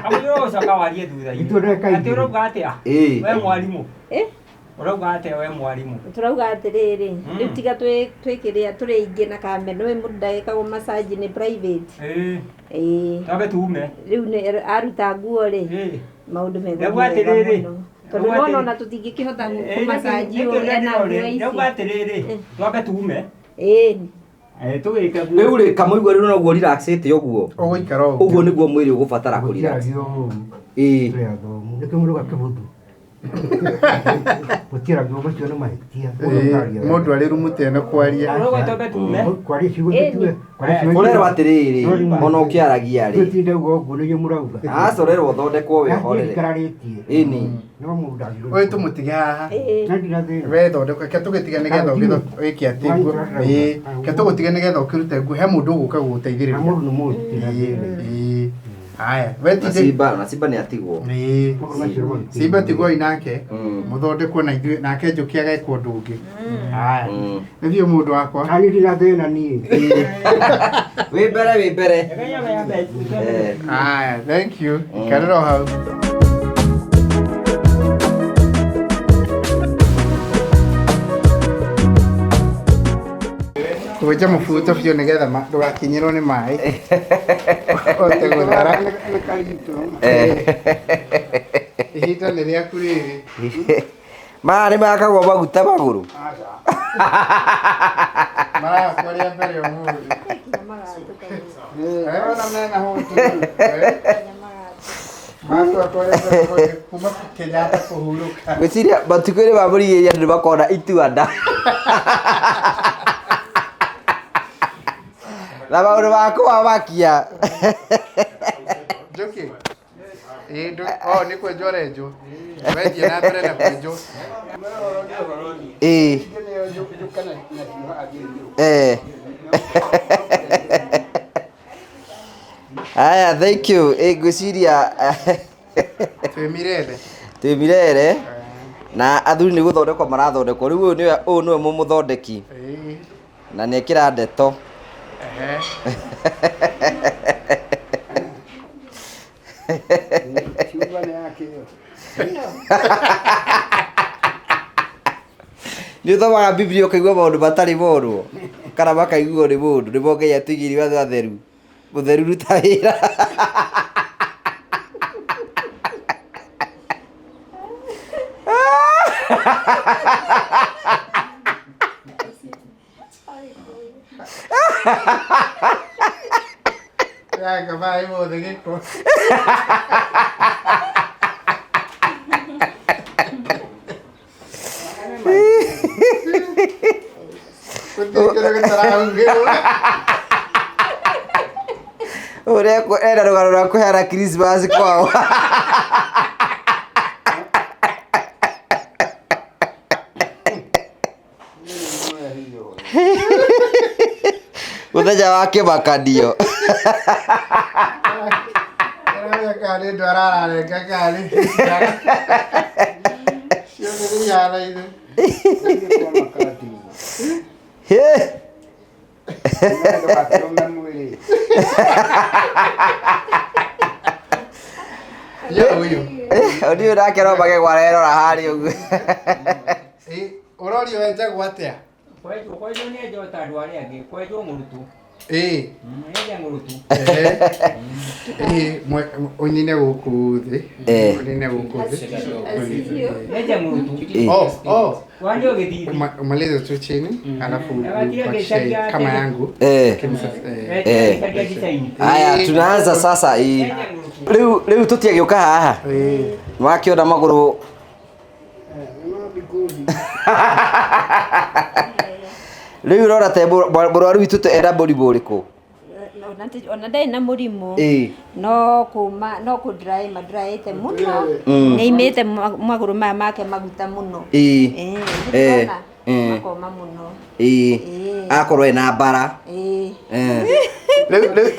Speaker 3: Kamũira ũgũcoka warie thutha-inĩ.
Speaker 7: Itũreka
Speaker 3: Atĩ ũrauga atĩa?
Speaker 1: Ĩĩ.
Speaker 3: We mwarimũ.
Speaker 6: Eh?
Speaker 3: Ũrauga atĩa we mwarimũ?
Speaker 6: Tũrauga atĩrĩrĩ, rĩu tiga twĩkĩrĩa tũrĩ aingĩ na kamera, nĩũĩ mũndũ ndagĩkagwo massage nĩ private.
Speaker 3: Ĩĩ.
Speaker 6: Ĩĩ.
Speaker 3: Twambe tume.
Speaker 6: Rĩu nĩ aruta nguo rĩ, maũndũ
Speaker 3: Rĩu
Speaker 6: megũthiĩ wega
Speaker 3: atĩrĩrĩ,
Speaker 6: mũno. Tondũ
Speaker 3: rĩu
Speaker 6: nĩwona
Speaker 3: atĩrĩ-
Speaker 6: ona tũtingĩkĩhota kũmacanji ũũ ena nguo ici.
Speaker 3: Rĩu atĩrĩrĩ, twambe tume.
Speaker 6: Ĩĩ.
Speaker 3: Tũgĩke guo.
Speaker 1: Rĩu rĩ kamũigua rĩu noguo relaxĩte ũguo.
Speaker 2: Ũgũikara ũguo.
Speaker 1: Ũguo nĩguo mwĩrĩ ũgũbatara kũ relax. Ĩĩ.
Speaker 7: Tũrĩ athomu, nĩkĩo mũrauga kĩbuthu. Gũtiaragio macio nĩ mahĩtia.
Speaker 2: Ĩĩ, Mũndũ arĩ rumu ta ĩno kwaria.
Speaker 3: Ũrauga twambe tume.
Speaker 7: Kwaria ciugo tũtue, kwaria ciugo
Speaker 1: Ũrerwo atĩrĩrĩ, ona ũkĩaragia rĩ.
Speaker 7: Tũtinde uga ũguo nĩguo mũrauga.
Speaker 1: Aca ũrerwo ũthondekwo wĩhorere.
Speaker 7: Njikararĩtie.
Speaker 1: Ĩni.
Speaker 7: No mũndũ ndagĩrĩirwo.
Speaker 2: Ũyũ tũmũtige haha.
Speaker 7: Na ndina thĩna.
Speaker 2: We thondeka, reke tũgĩtige nĩgetha wĩke atĩ nguo. Ĩĩ, reke tũgũtige nĩgetha ũkĩrute nguo. He mũndũ ũgũka gũgũteithĩrĩria.
Speaker 7: Mũndũ nĩ mũndũ ndina thĩna.
Speaker 2: Ĩĩ. Haya, we
Speaker 1: Na
Speaker 2: tinde.
Speaker 1: Simba, na Simba nĩ atigwo.
Speaker 2: Ĩĩ. Simba tigwoi nake. Mũthondekwo na ithuĩ nake Njũkĩ agekwo ũndũ ũngĩ. Haya. Nĩ thiĩ mũndũ wakwa.
Speaker 7: Niĩ ndina thĩna niĩ.
Speaker 1: Wĩ mbere, wĩ mbere.
Speaker 2: Haya, thank you. Ikarĩra o hau. Kũgũnja mũbuto biũ nĩgetha ndũgakinyĩrwo nĩ maĩ. Ũhote gũthara. Ihinda nĩ rĩaku rĩrĩ.
Speaker 1: Maya nĩ makagwo maguta magũrũ.
Speaker 2: Marakwo rĩa mbere ũmũthĩ. Ona mena hũti. Makwa rĩa mbere ũmũthĩ kuma Kenyatta kũhurũka.
Speaker 1: Ngwĩciria matukũ-inĩ ma mũrigĩrĩria andũ nĩ makona itua nda. Na maũndũ ma kũmamakia.
Speaker 2: Njũkĩ. Ĩĩ oh nĩ kwenjwo arenjwo. Wethiĩ na mbere na kwenjwo.
Speaker 1: Ĩĩ. Eh. Aya, thank you. Ĩ ngwĩciria
Speaker 2: Twĩ Mirere.
Speaker 1: Twĩ Mirere. Na athuri nĩ gũthondekwo marathondekwo. Rĩu ũyũ nĩwe ũyũ nĩwe mũmũthondeki.
Speaker 2: Ĩĩ.
Speaker 1: Na nĩ ekĩra ndeto.
Speaker 2: Ehe.
Speaker 4: Ciuga nĩ yake ĩyo.
Speaker 1: Nĩ ũthomaga Biblia ũkaigua maũndũ matarĩ monwo kana makaiguo nĩ mũndũ nĩmo Ngai atũigĩire watho atheru. Mũtheru ruta wĩra.
Speaker 2: Yanga maĩ mothe gĩko. Gũtirĩ Gĩtarahuhĩrwo.
Speaker 1: Ũrĩa ena rũgano rwa kũheana Christmas kwao. Mũthenya wa kĩmakanio.
Speaker 2: Aramenya kana nĩ ndwara ararenga kana nĩ ciothe nĩ ihanaine.
Speaker 1: Hĩ!
Speaker 4: Ndũgakĩrũme mwĩrĩ.
Speaker 2: Yo ũyũ.
Speaker 1: Ũndũ nake no magego arerora harĩa ũguo.
Speaker 2: Ĩ, ũrorio wenjagwo atĩa?
Speaker 3: Kwenjwo kwenjwo nĩ enjwo ta andũ arĩa angĩ, kwenjwo ng'ũrũtũ.
Speaker 2: Ĩ.
Speaker 3: Enja ng'ũrũtũ.
Speaker 2: Ehe. Ĩ, ũnine gũkũ thĩ.
Speaker 1: Eh.
Speaker 2: Ũnine gũkũ thĩ.
Speaker 3: Enja ng'ũrũtũ.
Speaker 1: Eh.
Speaker 2: Oh, oh.
Speaker 3: Wandio gĩthithi.
Speaker 2: Umalize tu chini alafu
Speaker 3: Nawatia
Speaker 2: ubakishe
Speaker 3: gĩcaria
Speaker 2: kama
Speaker 3: tena.
Speaker 2: yangu.
Speaker 1: Eh.
Speaker 2: Lakini sasa, eh,
Speaker 1: Eh.
Speaker 3: Enja design.
Speaker 1: Aya, tunaanza sasa ĩ.
Speaker 3: Enja ng'ũrũtũ.
Speaker 1: Rĩu rĩu tũtiagĩũka haha.
Speaker 2: eh,
Speaker 1: Nĩwakĩona magũrũ. Rĩu ũrona te mũrwaru witũ ena mũrimũ ũrĩkũ?
Speaker 6: Ona ndarĩ na mũrimũ.
Speaker 1: Ĩ.
Speaker 6: No kuma no kũ dry madraĩte mũno.
Speaker 1: Mm.
Speaker 6: Nĩ aimĩte magũrũ maya make maguta mũno.
Speaker 1: Ĩ.
Speaker 6: Ĩ,
Speaker 1: Eh,
Speaker 6: ndĩrona
Speaker 1: eh.
Speaker 6: makoma mũno.
Speaker 1: Ĩ.
Speaker 6: Ĩ.
Speaker 1: Akorwo ena mbara.
Speaker 6: Ĩ.
Speaker 1: Eh.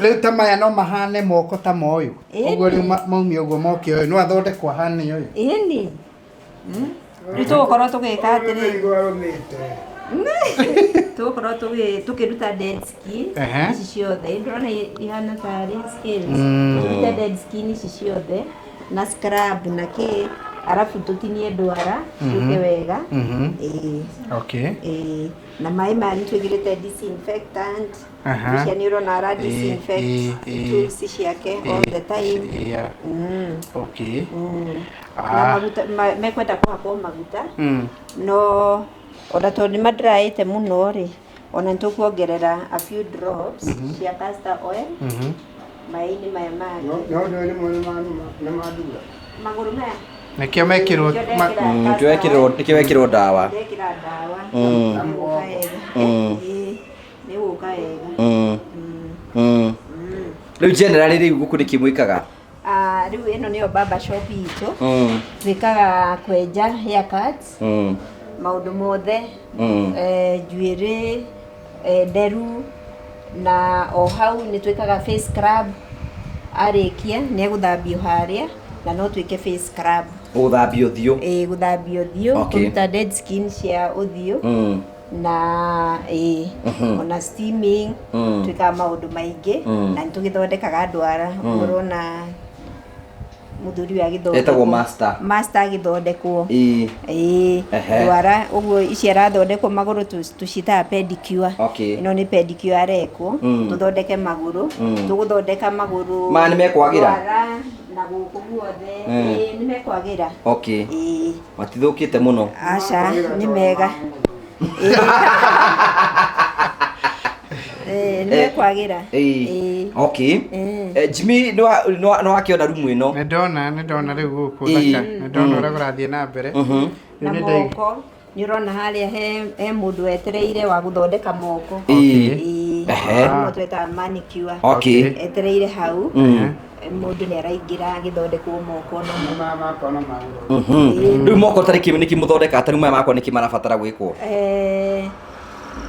Speaker 2: rĩu ta maya no mahane moko ta ma ũyũ.
Speaker 6: Ĩni.
Speaker 2: Ũguo rĩu maumia ũguo moke ũyũ no athondekwo ahane ũyũ.
Speaker 6: Ĩni. Rĩu tũgũkorwo tũgĩka atĩrĩ.
Speaker 4: Arũmĩte.
Speaker 6: Tũgũkorwo tũkĩruta dead skin
Speaker 2: Ehe.
Speaker 6: ici ciothe ndĩrona ihana tarĩ scales. Tũrute dead skin ici ciothe na scrub na kĩ arabu tũtinie ndwara ciũke wega. Ĩĩ.
Speaker 2: Okay.
Speaker 6: Ĩĩ. Na maĩ maya nĩ twĩkĩrĩte disinfectant.
Speaker 2: Aha.
Speaker 6: Icia nĩ ũrona ara
Speaker 2: Ĩĩ,
Speaker 6: disinfect
Speaker 2: ĩĩ, ĩĩ.
Speaker 6: tools ciake all the time.
Speaker 2: Yeah. Okay.
Speaker 6: Na
Speaker 2: Ah.
Speaker 6: maguta mekwenda kũhakwo maguta.
Speaker 2: Mm.
Speaker 6: No ona tondũ nĩ madraĩte mũno rĩ, ona nĩ tũkuongerera a few drops cia castor oil maĩ-inĩ maya mangĩ.
Speaker 4: No ndũĩ rĩmwe nĩ mandura.
Speaker 6: Magũrũ maya
Speaker 2: Nĩkĩo mekĩrwo
Speaker 6: nĩkĩo
Speaker 2: ma-
Speaker 6: ndekĩra
Speaker 1: Mm,
Speaker 6: castor
Speaker 1: nĩkĩo
Speaker 6: oil.
Speaker 1: nĩkĩo wekĩrwo ndawa.
Speaker 6: Ndekĩra ndawa.
Speaker 1: Mm.
Speaker 6: Nĩ gũka wega.
Speaker 1: Mm.
Speaker 6: Ĩĩ, nĩ gũka wega.
Speaker 1: Mm. Mm. Rĩu generally rĩu gũkũ nĩkĩ mwĩkaga?
Speaker 6: Ah, rĩu ĩno nĩyo barber shop itũ.
Speaker 1: Mm.
Speaker 6: Twĩkaga kwenja haircuts,
Speaker 1: Mm.
Speaker 6: maũndũ mothe.
Speaker 1: Mm.
Speaker 6: Njuĩrĩ, nderu na o hau nĩ twĩkaga face scrub. Arĩkia nĩ egũthambio harĩa na no twĩke face scrub.
Speaker 1: Gũthambio ũthiũ.
Speaker 6: Ĩĩ, gũthambio ũthiũ,
Speaker 1: Okay.
Speaker 6: kũruta dead skin cia ũthiũ.
Speaker 1: Mm.
Speaker 6: Na ĩĩ, ona steaming.
Speaker 1: Mm.
Speaker 6: Twĩkaga maũndũ maingĩ
Speaker 1: Mm.
Speaker 6: na nĩ tũgĩthondekaga ndwara. Ũrona mũthuri ũyũ agĩthondekwo.
Speaker 1: Etagwo master.
Speaker 6: Master agĩthondekwo.
Speaker 1: Ĩĩ.
Speaker 6: Ĩĩ,
Speaker 1: Ehe.
Speaker 6: ndwara ũguo ici arathondekwo magũrũ tũciĩtaga pedicure.
Speaker 1: Okay.
Speaker 6: Ĩno nĩ pedicure arekwo.
Speaker 1: Mm.
Speaker 6: Tũthondeke magũrũ. Tũgũthondeka magũrũ.
Speaker 1: Maya nĩ mekwagĩra?
Speaker 6: Ndwara na gũkũ guothe.
Speaker 1: Mm.
Speaker 6: Ĩĩ, nĩ mekwagĩra.
Speaker 1: Okay.
Speaker 6: Ĩĩ.
Speaker 1: Matithũkĩte mũno.
Speaker 6: Aca, nĩ mega. Ĩĩ, nĩ mekwagĩra.
Speaker 1: Ĩĩ.
Speaker 6: Ĩĩ.
Speaker 1: Okay.
Speaker 6: Mm.
Speaker 1: Jimmy nĩ wakĩona rumu ĩno.
Speaker 2: Nĩ ndona rĩu gũkũ
Speaker 1: Ĩĩ.
Speaker 2: thaka. Nĩ ndona ũrĩa kũrathiĩ na mbere.
Speaker 1: Mhm.
Speaker 6: Na
Speaker 2: Rĩu nĩ ndai-
Speaker 6: moko nĩ ũrona harĩa he mũndũ wetereire wa gũthondeka moko.
Speaker 1: Ĩĩ.
Speaker 6: Ĩĩ.
Speaker 1: Ehe.
Speaker 6: Ũmwe twĩtaga manicure.
Speaker 1: Okay.
Speaker 6: Etereire hau.
Speaker 1: Mm.
Speaker 6: Mũndũ nĩ araingĩra agĩthondekwo moko namo.
Speaker 4: Maya makwa no magũrũ.
Speaker 1: Mhm. Rĩu moko tarĩ kĩ nĩkĩ mũthondekaga ta rĩu maya makwa nĩkĩ marabatara gwĩkwo?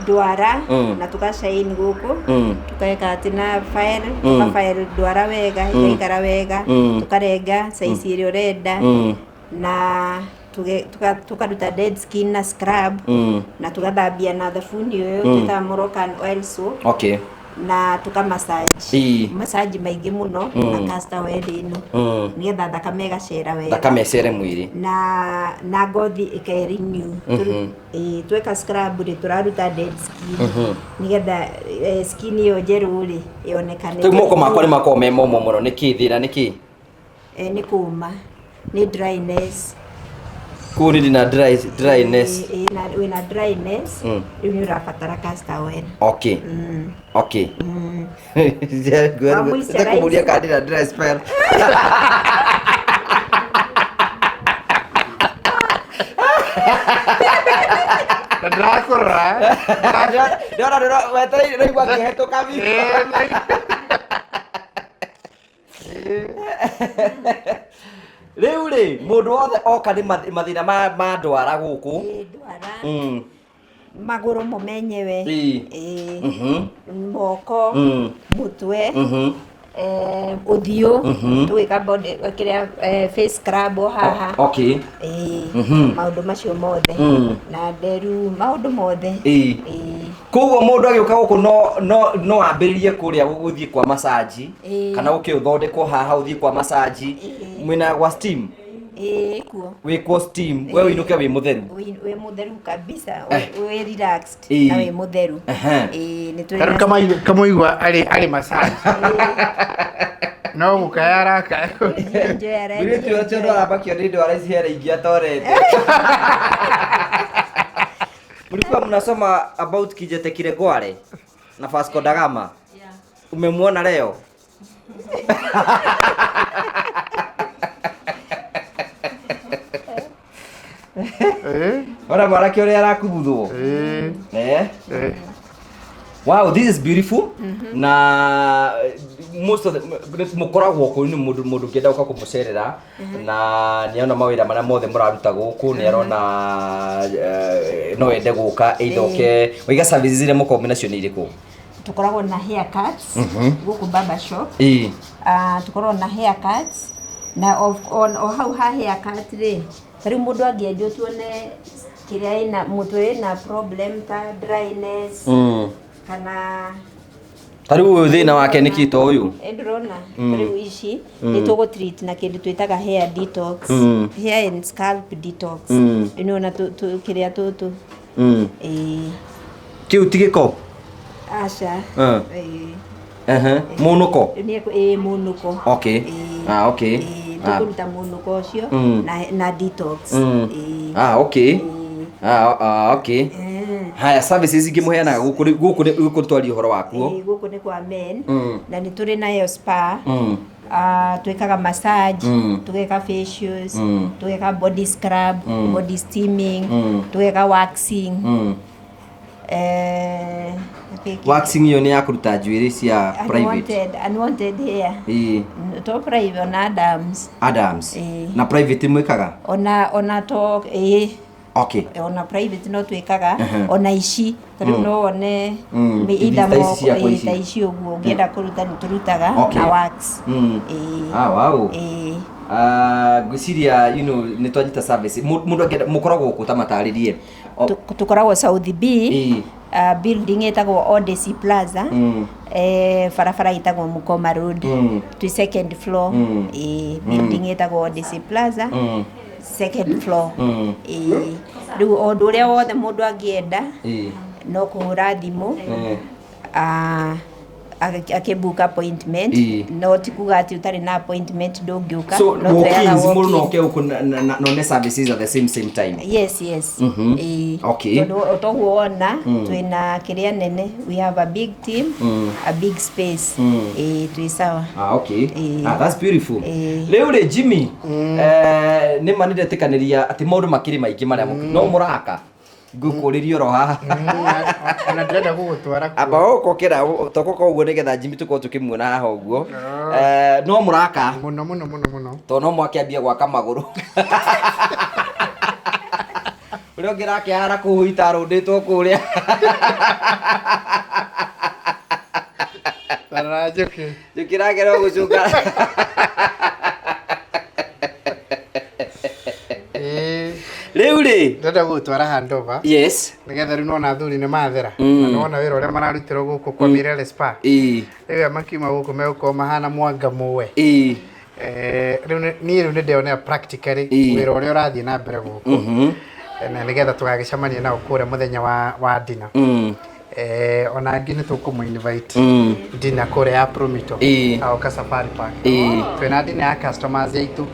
Speaker 6: Ndwara
Speaker 1: Mm.
Speaker 6: na tũgacaini gũkũ.
Speaker 1: Mm.
Speaker 6: Tukeka atĩ na file,
Speaker 1: Mm.
Speaker 6: tũkabail ndwara wega, ĩgaikara wega,
Speaker 1: Mm.
Speaker 6: tũkarenga size ĩrĩa ũrenda.
Speaker 1: Mm.
Speaker 6: Na tukaruta dead skin na scrub.
Speaker 1: Mm.
Speaker 6: Na tugathambia na thabuni ũyũ
Speaker 1: Mm.
Speaker 6: twĩtaga Moroccan oil soap.
Speaker 1: Okay.
Speaker 6: Na tuka massage.
Speaker 1: Ĩĩ.
Speaker 6: Massage maingĩ mũno
Speaker 1: Mm.
Speaker 6: na castor oil ĩno.
Speaker 1: Mm.
Speaker 6: Nĩgetha thakame ĩgacera wega.
Speaker 1: Thakame ĩcere mwĩrĩ.
Speaker 6: Na ngothi ĩkerenew.
Speaker 1: Mhm.
Speaker 6: Ĩĩ, tweka scrub rĩ tũraruta dead skin.
Speaker 1: Mhm.
Speaker 6: Nĩgetha skin ĩyo njerũ rĩ yonekane.
Speaker 1: Rĩu moko makwa nĩ makoragwo me momũ mũno nĩkĩ thĩna nĩkĩ?
Speaker 6: Nĩ kũma, nĩ dryness.
Speaker 1: Kũu nĩ ndĩna dryness.
Speaker 6: Ĩĩ, wĩna dryness.
Speaker 1: Mm.
Speaker 6: Rĩu nĩ ũrabatara castor oil.
Speaker 1: Okay.
Speaker 6: Mm.
Speaker 1: Okay.
Speaker 6: Mm. Wa moisturize.
Speaker 1: Ndakũmũria kana ndĩna dry spell.
Speaker 2: Na Ndĩrakũrora.
Speaker 1: Ndĩrona ndĩrona wetereire ndĩraigua ngĩhetũka biũ. Rĩu rĩ mũndũ wothe oka nĩ mathĩna ma ndwara gũkũ.
Speaker 6: Ĩĩ, ndwara magũrũ mo menyewe. Ĩĩ. Moko, mũtwe, ũthiũ, tũgĩka body kĩrĩa, face scrub o haha. Ĩĩ, maũndũ macio mothe, na nderu, maũndũ mothe. Ĩĩ.
Speaker 1: Koguo mũndũ agĩũka gũkũ no ambĩrĩrie kũrĩa gũthiĩ kwa massage, kana ũke ũthondekwo haha ũthiĩ kwa massage, mwĩna gwa steam?
Speaker 6: Ĩĩ, kuo.
Speaker 1: Wĩkwo steam, we ũinũke wĩ mũtheru.
Speaker 6: Wĩ mũtheru kabisa, wĩ relaxed na wĩ mũtheru. Ĩĩ, nĩ tũrĩ
Speaker 2: Tarĩu kamũigua arĩ massage. No gũkaya arakaya.
Speaker 6: Enjoy, ara
Speaker 1: Mũirĩtu
Speaker 6: enjoy.
Speaker 1: ũcio ndũramakio nĩ ndwara ici hera ingĩ atorete. Mlikuwa mnasoma about Kijete Kiregware na Vasco da Gama.
Speaker 8: Yeah.
Speaker 1: Umemwona leo? Ona mwanake ũrĩa arakubuthwo. Eh? Wow, this is beautiful. Na most of the mũkoragwo kũu nĩ mũndũ ũngĩenda gũka kũmũcerera na nĩ arona mawĩra marĩa mothe mũraruta gũkũ, nĩ arona no ende gũka either oke waiga services iria mũkoragwo mwĩ nacio nĩ irĩkũ?
Speaker 6: Tũkoragwo na haircuts gũkũ barber shop. Tũkoragwo na haircuts na o hau ha haircut rĩ, ta rĩu mũndũ angĩenjwo tuone kĩrĩa ĩna mũtwe wĩna problem ta dryness kana
Speaker 1: Ta rĩu ũyũ thĩna wake nĩ kĩ ta ũyũ?
Speaker 6: Ĩ, ndũrona ta rĩu ici nĩ tũgũ treat na kĩndũ twĩtaga hair detox, hair and scalp detox. Nĩwona kĩrĩa tũtũ. Ĩĩ.
Speaker 1: Kĩu ti gĩko?
Speaker 6: Aca. Ĩĩ.
Speaker 1: Mũnũko?
Speaker 6: Ĩĩ, mũnũko.
Speaker 1: Okay.
Speaker 6: Ĩĩ.
Speaker 1: Ah, okay.
Speaker 6: Ĩĩ, tũkũruta mũnũko ũcio na detox. Ĩĩ.
Speaker 1: Ah, okay.
Speaker 6: Ĩĩ.
Speaker 1: Ah, ah, okay. Haya, services ingĩ mũheanaga gũkũ gũkũ gũkũ twarie ũhoro wakuo.
Speaker 6: Ĩĩ, gũkũ nĩ kwa men, na nĩ tũrĩ nayo spa. Twĩkaga massage, tũgeka facials, tũgeka body scrub, body steaming, tũgeka waxing.
Speaker 1: Waxing ĩyo nĩ ya kũruta njuĩrĩ cia private.
Speaker 6: Unwanted hair.
Speaker 1: Ĩĩ.
Speaker 6: To private ona Adams.
Speaker 1: Adams.
Speaker 6: Ĩĩ.
Speaker 1: Na private mwĩkaga?
Speaker 6: Ona to ĩĩ.
Speaker 1: Okay.
Speaker 6: Ona private no twĩkaga, ona ici ta rĩu no wone
Speaker 1: Ici
Speaker 6: either
Speaker 1: ta ici
Speaker 6: moko,
Speaker 1: ciakwa
Speaker 6: ĩĩ,
Speaker 1: ici.
Speaker 6: ta ici ũguo ũngĩenda kũruta nĩ tũrutaga na wax. Ĩĩ.
Speaker 1: Ah, wow.
Speaker 6: Ĩĩ.
Speaker 1: Ngwĩciria nĩ twanyita service. Mũndũ angĩenda mũkoragwo kũ ta matarĩrie?
Speaker 6: Tũkoragwo South B,
Speaker 1: Ĩĩ.
Speaker 6: Building ĩtagwo Odyssey Plaza, barabara ĩtagwo Mukoma Road, twĩ second floor. Ĩĩ, building ĩtagwo Odyssey Plaza, second floor. Ĩĩ, rĩu ũndũ ũrĩa wothe mũndũ angĩenda no kũhũra thimũ, akĩbook appointment. No ti kuga atĩ ũtarĩ na appointment ndũngĩũka.
Speaker 1: So
Speaker 6: no tuoyaga
Speaker 1: walk-ins mũndũ no
Speaker 6: walk-in.
Speaker 1: oke gũkũ na one services at the same time.
Speaker 6: Yes. Ĩĩ.
Speaker 1: Okay.
Speaker 6: Tondũ toguo wona twĩna kĩrĩa nene, we have a big team, a big space. Ĩĩ, twĩ sawa.
Speaker 1: Ah, okay.
Speaker 6: Ĩĩ.
Speaker 1: Ah, that's beautiful.
Speaker 6: Ĩĩ.
Speaker 1: Rĩu rĩ Jimmy, nĩ ma nĩ ndetĩkanĩria atĩ maũndũ makĩrĩ maingĩ marĩa no mũraka ngũkũrĩria oro haha.
Speaker 2: Ona ndĩrenda gũgũtwara kuo.
Speaker 1: Amba ũkokĩra tokoka ũguo nĩgetha Jimmy tũkorwo tũkĩmuona haha ũguo. No mũraka
Speaker 2: Mũno mũno mũno mũno.
Speaker 1: tondũ no mwakĩambia gwaka magũrũ. Ũrĩa ũngĩ rakĩhara kũu itarũndĩtwo kũrĩa.
Speaker 2: Tarora njũkĩ.
Speaker 1: Njũkĩ gũcũnga.
Speaker 2: Ĩĩ.
Speaker 1: Rĩu rĩ.
Speaker 2: Ndĩrenda gũgũtwara handover.
Speaker 1: Yes.
Speaker 2: Nĩgetha rĩu nĩwona athuri nĩ mathera. Na nĩwona wĩra ũrĩa mararutĩrwo gũkũ kwa Mirele Spa.
Speaker 1: Ĩĩ.
Speaker 2: Rĩu aya makiuma gũkũ megũkorwo mahana mwanga mũwe.
Speaker 1: Ĩĩ.
Speaker 2: Rĩu niĩ rĩu nĩndeyonera practically wĩra ũrĩa ũrathiĩ na mbere gũkũ. Na nĩgetha tũgagĩcemania nao kũrĩa mũthenya wa dinner. Ona angĩ nĩ tũkũmũ invite dinner kũrĩa ya Promito. Aoka Safari Park. Twĩna dinner ya customers aitũ.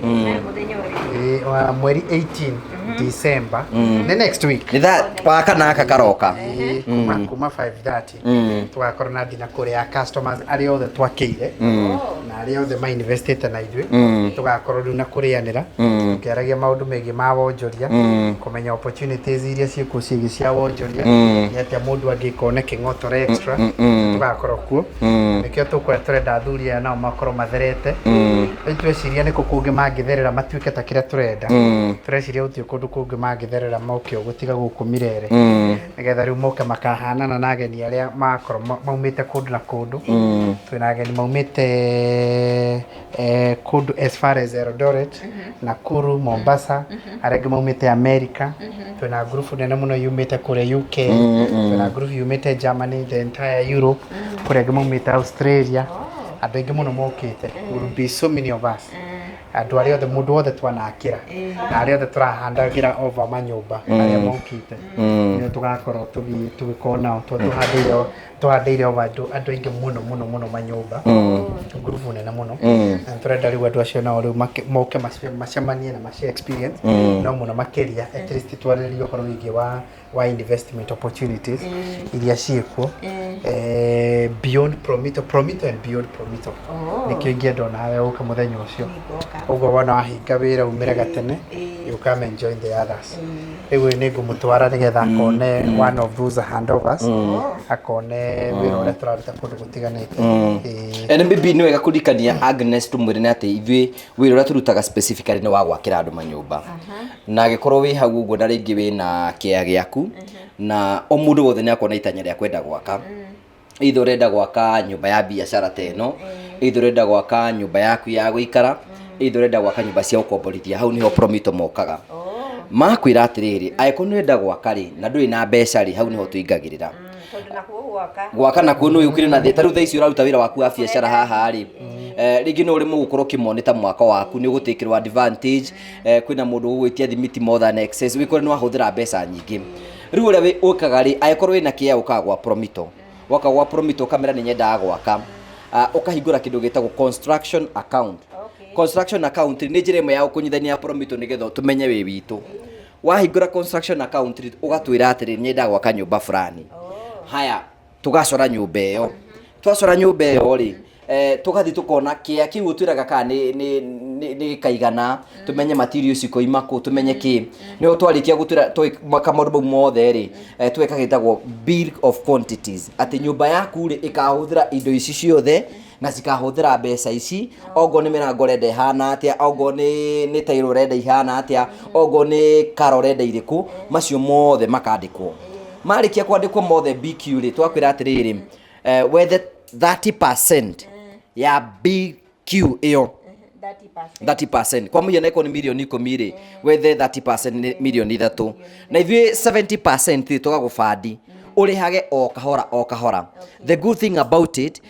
Speaker 2: Wa mweri 18 December. Nĩ next week.
Speaker 1: Nĩ thaa wa kana gaka karoka.
Speaker 2: Ĩĩ, kuma 5:30 tũgakorwo na dinner kũrĩa ya customers arĩa othe twakĩire. Na arĩa othe mainvestĩte na ithuĩ tũgakorwo rĩu na kũrĩanĩra, tũkĩaragia maũndũ megiĩ ma wonjoria, kũmenya opportunities iria ciĩkuo ciĩgiĩ cia wonjoria, nĩ atĩa mũndũ angĩka one kĩng'otore extra. Tũgakorwo kuo, nĩkĩo tũkwenda, tũrenda athuri aya nao makorwo matherete. Rĩu tweciria nĩkũ kũngĩ mangĩtherera matuĩke ta kĩrĩa tũrenda. Tũreciria gũtirĩ kũndũ kũngĩ mangĩtherera moke ũguo tiga gũkũ Mirere, nĩgetha rĩu moke makahanana na ageni arĩa makorwo maumĩte kũndũ na kũndũ. Twĩna ageni maumĩte kũndũ as far as Eldoret, Nakuru, Mombasa, arĩa angĩ maumĩte America. Twĩna ngurubu nene mũno yumĩte kũrĩa UK, twĩna ngurubu yumĩte Germany, the entire Europe, kũrĩa angĩ maumĩte Australia. Andũ aingĩ mũno mokĩte. Will be so many of us, andũ arĩa othe, mũndũ wothe twanakĩra na arĩa othe tũrahandagĩra over manyũmba, arĩa mokĩte nĩo tũgakorwo tũgĩkorwo nao, tondũ tũhandĩire over andũ aingĩ mũno mũno mũno manyũmba, ngurubu nene mũno. Na tũrenda rĩu andũ acio nao rĩu moke macemanie na macia experience no mũno makĩria, at least twarĩrĩrie ũhoro wĩgiĩ wa investment opportunities iria ciĩkuo beyond Promito, Promito and beyond Promito. Nĩkĩo ingĩenda onawe ũke mũthenya ũcio.
Speaker 6: Nĩngoka.
Speaker 2: Ũguo wona wahinga wĩra umĩre gatene, you come and join the others. Rĩu nĩ ngũmũtwara nĩgetha akone one of those handovers, akone wĩra ũrĩa tũraruta kũndũ gũtiganĩte. Ĩĩ.
Speaker 1: And maybe nĩ wega kũririkania Agnes, tũmwĩre nĩ atĩ ithuĩ wĩra ũrĩa tũrutaga specifically nĩ wa gwakĩra andũ manyũmba, na angĩkorwo wĩ hau ũguo na rĩngĩ wĩna kĩea gĩaku, na o mũndũ wothe nĩ akorwo na itanya rĩa kwenda gwaka, either ũrenda gwaka nyũmba ya biacara ta ĩno, either ũrenda gwaka nyũmba yaku ya gũikara, either ũrenda gwaka nyũmba cia gũkomborithia, hau nĩho Promito mokaga makwĩra atĩrĩrĩ, angĩkorwo nĩ ũrenda gwaka rĩ na ndũrĩ na mbeca rĩ, hau nĩho tũingagĩrĩra.
Speaker 6: Tondũ nakuo gwaka
Speaker 1: Gwaka nakuo nĩ ũkĩrĩ na thĩ. Ta rĩu thaa ici ũraruta wĩra waku wa biacara haha rĩ, rĩngĩ no ũrĩmwo gũkorwo ũkĩmonita mwako waku nĩ ũgũtĩkĩrwo advantage, kwĩna mũndũ ũgũgwĩtia thimiti more than excess, wĩkore nĩ wahũthĩra mbeca nyingĩ. Rĩu ũrĩa ũkaga rĩ, angĩkorwo wĩna kĩea, ũkaga gwa Promito, woka gwa Promito ũkamera nĩ nyendaga gwaka. Ah, ũkahingũra kĩndũ gĩtagwo construction account. Construction account nĩ njĩra ĩmwe ya gũkũnyithania Promito nĩgetha tũmenye wĩ witũ. Wahingũra construction account rĩ, ũgatwĩra atĩrĩ, nyendaga gwaka nyũmba fulani. Haya, tũgacora nyũmba ĩyo. Twacora nyũmba ĩyo rĩ, tũgathiĩ tũkona kĩa kĩu ũtwĩraga kana nĩ gĩkaigana, tũmenye materials cikoima kũ, tũmenye kĩ. Nĩho twarĩkia gũtwĩra tweka maũndũ mau mothe rĩ, tweka gĩtagwo bill of quantities, atĩ nyũmba yaku rĩ ĩkahũthĩra indo ici ciothe na cikahũthĩra mbeca ici, ongorwo nĩ mĩrango ũrenda ĩhana atĩa, ongorwo nĩ tairo ũrenda ihana atĩa, ongorwo nĩ kara ũrenda irĩkũ, macio mothe makandĩkwo. Marĩkia kwandĩkwo mothe BQ rĩ, twakwĩra atĩrĩrĩ, wethe 30% ya BQ ĩyo.
Speaker 6: 30%.
Speaker 1: 30%, kwa mũhiano ĩkorwo nĩ mirioni 10 rĩ, wethe 30% nĩ mirioni 3, na ithuĩ 70% rĩ tũgagũbandi ũrĩhage o kahora o kahora. The good thing about it,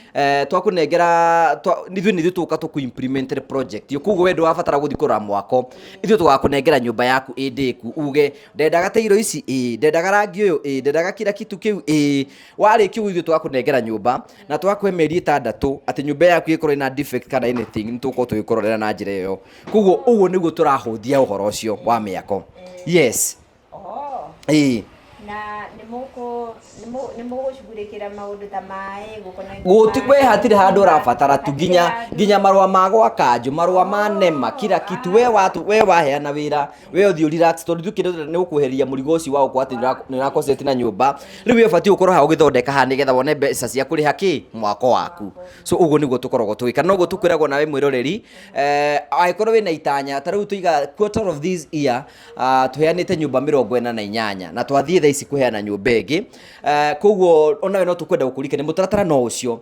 Speaker 1: twakũnengera ithuĩ nĩ ithuĩ tũka tũkũ implement the project ĩyo, koguo we ndũrabatara gũthiĩ kũrora mwako. Ithuĩ tũgakũnengera nyũmba yaku ĩ ndĩku, uge ndendaga tairo ici, ĩ ndendaga rangi ũyũ, ĩ ndendaga kila kitu kĩu, ĩ warĩkia ũguo ithuĩ tũgakũnengera nyũmba na tũgakũhe mĩeri 6 atĩ nyũmba yaku ĩkorwo ĩna defect kana anything, nĩ tũgũkorwo tũgĩkũrorera na njĩra ĩyo. Koguo ũguo nĩguo tũrahũthia ũhoro ũcio wa mĩako, yes. Ĩĩ.
Speaker 6: Na nĩ mũgũcugurĩkĩra maũndũ ta maĩ gũkona?
Speaker 1: Gũti we hatirĩ handũ ũrabatara tu, nginya marũa ma gwa kanjũ, marũa ma nema, kila kitu. We watu we waheana wĩra, we ũthiĩ relax, tondũ ithuĩ kĩndũ nĩ gũkweheria mũrigo ũcio wa gũkorwo atĩ nĩ ũraconcentrate na nyũmba. Rĩu we ũbatiĩ gũkorwo haha ũgĩthondeka haha nĩgetha wone mbeca cia kũrĩha kĩ mwako waku. So ũguo nĩguo tũkoragwo tũgĩka, noguo tũkwĩragwo nawe mwĩroreri, angĩkorwo wĩna itanya ta rĩu tũiga quarter of this year, tũheanĩte nyũmba 48 na twathiĩ thaa ici kũheana nyũmba ĩngĩ. Koguo onawe no tũkwenda gũkũririkania mũtaratara no ũcio.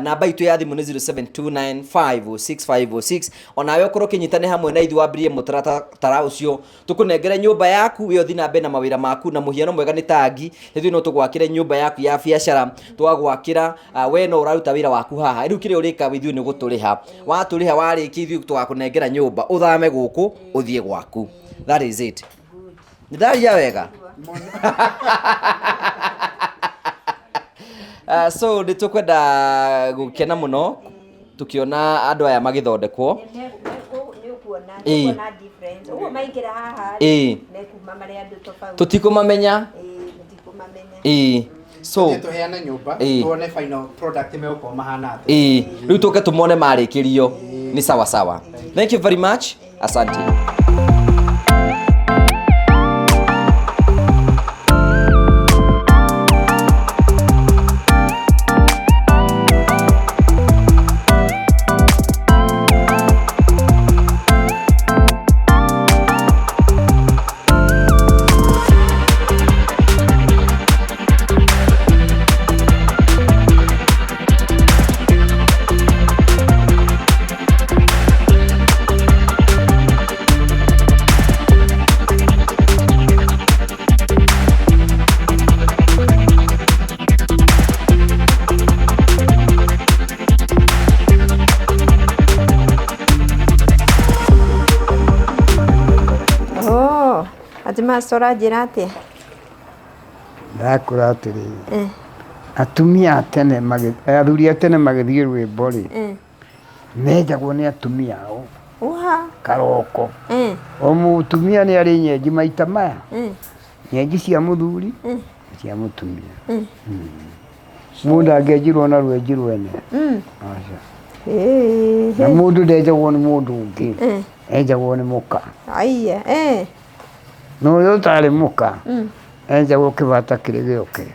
Speaker 1: Namba itũ ya thimũ nĩ 0729506506. Onawe ũkorwo ũkĩnyitane hamwe na ithuĩ wambĩrĩrie mũtaratara ũcio, tũkũnengere nyũmba yaku, we ũthiĩ na mbere na mawĩra maku. Na mũhiano mwega nĩ tangi, ithuĩ no tũgwakĩre nyũmba yaku ya biacara, twagwakĩra, we no ũraruta wĩra waku haha. Rĩu kĩrĩa ũrĩka ithuĩ nĩ gũtũrĩha, watũrĩha, warĩkia ithuĩ tũgakũnengera nyũmba, ũthame gũkũ ũthiĩ gwaku. That is it. Nĩ ndaria wega? So nĩ tũkwenda gũkena mũno tukiona andũ aya magĩthondekwo.
Speaker 6: Nĩ ũkuona. Nĩ ũkuona difference ũguo maingĩra haha, mekuma marĩ andũ tofauti.
Speaker 1: Tũtikũmamenya.
Speaker 6: Ĩĩ, mũtikũmamenya.
Speaker 1: Ĩĩ. So
Speaker 2: Tũthiĩ tũheane nyũmba
Speaker 1: Ĩĩ.
Speaker 2: tuone final product megũkorwo mahana atĩa.
Speaker 1: Ĩĩ, rĩu tũke tũmone marĩkĩrio nĩ sawa sawa. Thank you very much, asante.
Speaker 6: Oh, atĩ master ũranjĩra atĩa?
Speaker 4: Ndakũra atĩrĩrĩ, atumia a tene athuri a tene magĩthiĩ rwĩmbo rĩ, menjagwo nĩ atumia ao
Speaker 6: Wa.
Speaker 4: karoko. O mũtumia nĩ arĩ nyenji maita maya, nyenji cia mũthuri cia mũtumia. Mũndũ angĩenjirwo na rwenji rwene. Aca. Na mũndũ ndenjagwo nĩ mũndũ ũngĩ, enjagwo nĩ mũka.
Speaker 6: Aiya.
Speaker 4: Na ũrĩa ũtarĩ mũka, enjagwo kĩbata kĩrĩ gĩoke.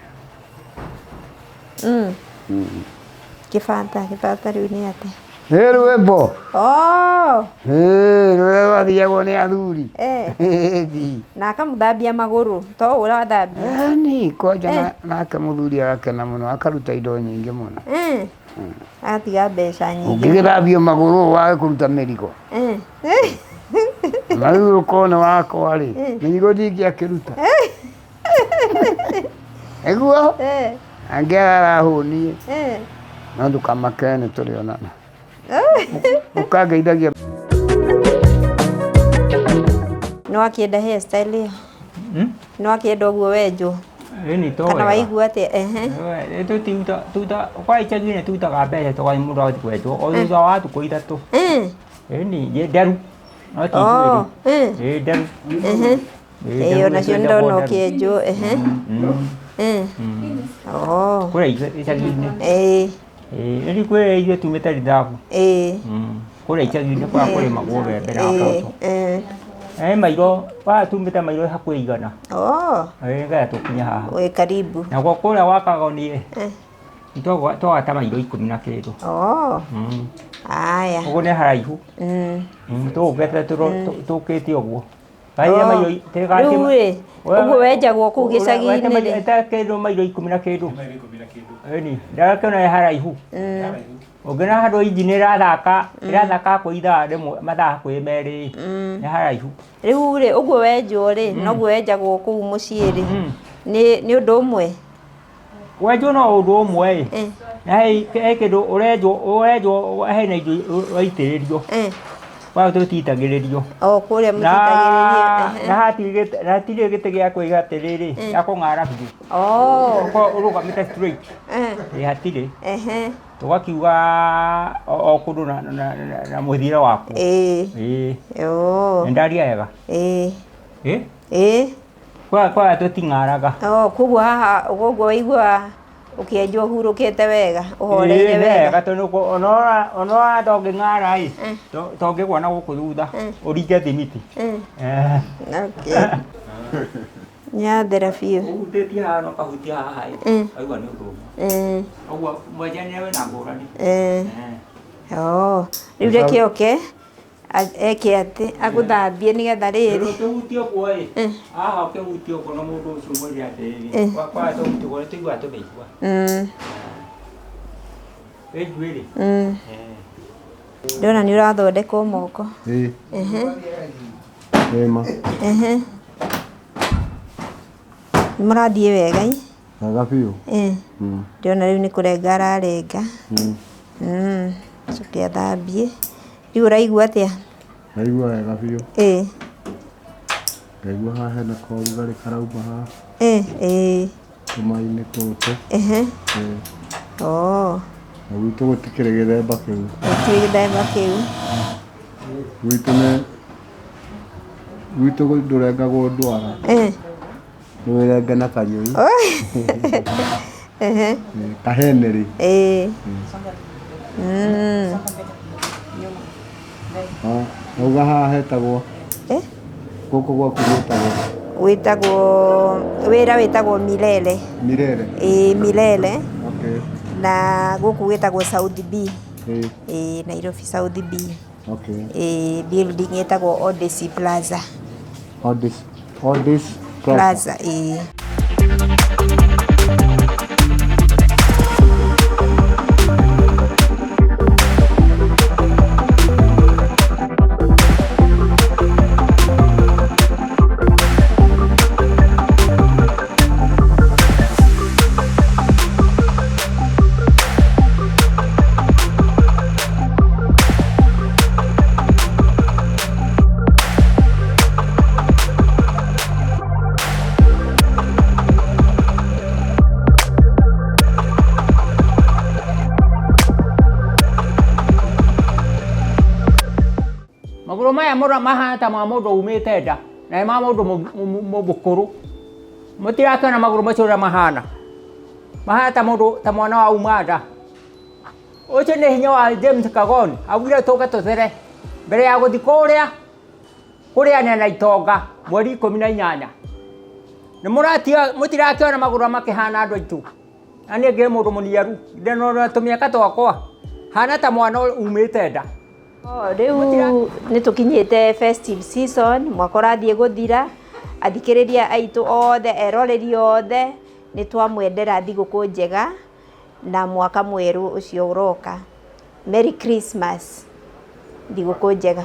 Speaker 6: Kĩbata, kĩbata rĩu nĩ atĩa?
Speaker 4: Ĩ rwĩmbo.
Speaker 6: Oh.
Speaker 4: Ĩ rũrĩa rwathiagwo nĩ athuri. Ĩthi.
Speaker 6: Na akamũthambia magũrũ to ũrathambia.
Speaker 4: Ĩni kwanja nake mũthuri agakena mũno akaruta indo nyingĩ mũno.
Speaker 6: Agatiga mbeca nyingĩ.
Speaker 4: Ũngĩgĩthambio magũrũ wage kũruta mĩrigo. Na rĩu ũkorwo nĩ wakwa rĩ, mĩrigo ndingĩakĩruta. Nĩguo angĩ arahũniĩ no ndũkamake nĩ tũrĩonana. Ũkangeithagia.
Speaker 6: Nĩ wakĩenda hairstyle ĩyo? Nĩ wakĩenda ũguo wenjwo?
Speaker 3: Ĩni to
Speaker 6: Kana
Speaker 3: wega.
Speaker 6: waigua atĩa? Ehe.
Speaker 3: Tuta kwa icagi-inĩ tutaga mbeca tũgathiĩ mũndũ agathiĩ kwenjwo o thutha wa thikũ ithatũ. Ĩni nĩ nderu no ti
Speaker 6: Oh,
Speaker 3: njuĩrĩ. Ĩ nderu.
Speaker 6: Ehe.
Speaker 3: Ĩ
Speaker 6: Ĩĩ
Speaker 3: nderu
Speaker 6: onacio nĩ
Speaker 3: nĩtwenjagwo
Speaker 6: ndona
Speaker 3: nderu.
Speaker 6: ũkĩenjwo. Ehe. Oh.
Speaker 3: Kũrĩa icagi-inĩ.
Speaker 6: Ĩĩ.
Speaker 3: Ĩ rĩu kwĩ ithuĩ tumĩte rithabu.
Speaker 6: Ĩĩ.
Speaker 3: Kũrĩa icagi-inĩ kũrĩa kũrĩmagwo mbembe na mboco.
Speaker 6: Ĩĩ.
Speaker 3: Mairo wa tumĩte mairo hakuhĩ igana.
Speaker 6: Oh.
Speaker 3: Ĩ nĩgetha tũkinye haha.
Speaker 6: Wĩ karibu.
Speaker 3: Nakuo kũrĩa gwa Kagoni ĩ twagata mairo ikũmi na kĩndũ.
Speaker 6: Oh. Aya.
Speaker 3: Ũguo nĩ haraihu. Tũgũkĩte tũkĩte ũguo.
Speaker 6: Rĩu rĩ, ũguo wenjagwo kũu gĩcagi-inĩ rĩ.
Speaker 3: Kĩndũ mairo ikũmi na kĩndũ. Ĩni, ndakĩona nĩ haraihu. Ũngĩona handũ injini ĩrathaka, ĩrathaka hakuhĩ ithaa rĩmwe, mathaa hakuhĩ merĩ, nĩ haraihu.
Speaker 6: Rĩu rĩ, ũguo wenjwo rĩ, noguo wenjagwo kũu mũciĩ rĩ. Nĩ ũndũ ũmwe?
Speaker 3: Wenjwo no ũndũ ũmwe ĩ. Na he kĩndũ ũrenjwo hena indo ũraitĩrĩrio. Kwa tũtitagĩrĩrio.
Speaker 6: O kũrĩa mũtitagĩrĩrio.
Speaker 3: Na hatirĩ gĩtĩ gĩa kũiga atĩrĩrĩ, gĩa kũng'ara biũ.
Speaker 6: Oh.
Speaker 3: Ũkorwo ũrũgamĩte straight. Ĩ hatirĩ. Tũgakiuga o kũndũ na mũthiĩre wakuo.
Speaker 6: Ĩĩ.
Speaker 3: Ĩ. Nĩ ndaria wega?
Speaker 6: Ĩĩ.
Speaker 3: Ĩ?
Speaker 6: Ĩĩ.
Speaker 3: Kwa tũting'araga.
Speaker 6: Oh, koguo haha koguo waigua ũkĩenjwo ũhurũkĩte wega, ũhoreire
Speaker 3: wega.
Speaker 6: Wega.
Speaker 3: Tondũ ona ndũngĩng'ara ĩ, tongĩgwa na gũkũ thutha, ũringe thimiti.
Speaker 6: Okay. Nĩyathera biũ.
Speaker 3: Ũhutĩtie haha na ũkahutia haha ĩ, waigua nĩ ũndũ ũmwe. Ũguo mwenjanĩre wĩna ngũrani.
Speaker 6: Oh, rĩu reke oke eke atĩ agũthambie nĩgetha rĩrĩ.
Speaker 3: Ũkĩhutia ũguo ĩ, haha ũkĩhutia ũguo na mũndũ ũcio mwĩre atĩrĩrĩ, kwa tũhutia ũguo nĩtũiguaga tũmĩigua. Ĩ njuĩrĩ.
Speaker 6: Ndĩrona nĩ ũrathondekwo moko.
Speaker 5: Ĩĩ. Ĩma.
Speaker 6: Nĩ mũrathiĩ wega ĩ?
Speaker 5: Wega biũ.
Speaker 6: Ndĩrona rĩu nĩ kũrenga ararenga. Acoke athambie. Rĩu ũraigua atĩa?
Speaker 5: Ndaigua wega biũ.
Speaker 6: Ĩĩ.
Speaker 5: Ngaigua haha hena kaũrugarĩ karauma haha.
Speaker 6: Ĩĩ.
Speaker 5: Tũmainĩ tũtũ.
Speaker 6: Ehe. Oh.
Speaker 5: Na gwitũ gũtikĩrĩ gĩthemba kĩu.
Speaker 6: Gũtirĩ gĩthemba kĩu.
Speaker 5: Gwitũ nĩ gwitũ ndũrengagwo ndwara. Nĩ wĩrenge na kanyũi.
Speaker 6: Ehe.
Speaker 5: Kaheneri.
Speaker 6: Ĩĩ.
Speaker 5: Auga haha hetagwo
Speaker 6: Eh?
Speaker 5: gũkũ gwaku gwĩtagwo
Speaker 6: Wĩtagwo wĩra wĩtagwo Milele.
Speaker 5: Mirere.
Speaker 6: Ĩĩ Milele.
Speaker 5: Okay.
Speaker 6: Na gũkũ gwĩtagwo South B.
Speaker 5: Ĩĩ.
Speaker 6: Ĩĩ Nairobi South B.
Speaker 5: Okay.
Speaker 6: Ĩĩ building ĩtagwo Odyssey Plaza.
Speaker 5: Odyssey. Odyssey Plaza.
Speaker 6: Plaza ĩĩ.
Speaker 3: Magũrũ maya mũra mahana ta ma mũndũ umĩte nda na nĩ ma mũndũ mũkũrũ. Mũtirakĩona magũrũ macio ũrĩa mahana, mahana ta mũndũ ta mwana wa uma nda. Ũcio nĩ hinya wa James Kagoni, augire tũke tũthere mbere ya gũthiĩ kũrĩa kũrĩanĩra na itonga mweri 18. Nĩ mũratiga mũtirakĩona magũrũ makĩhana andũ aitũ. Na niĩ ngĩrĩ mũndũ mũniaru, ndĩna tũmĩaka twakwa, hana ta mwana umĩte nda.
Speaker 6: Oh, rĩu nĩ tũkinyĩte festive season, mwaka ũrathiĩ gũthira, athikĩrĩria aitũ othe, eroreri othe, nĩ twamwendera thigũkũ njega na mwaka mwerũ ũcio ũroka. Merry Christmas, thigũkũ njega.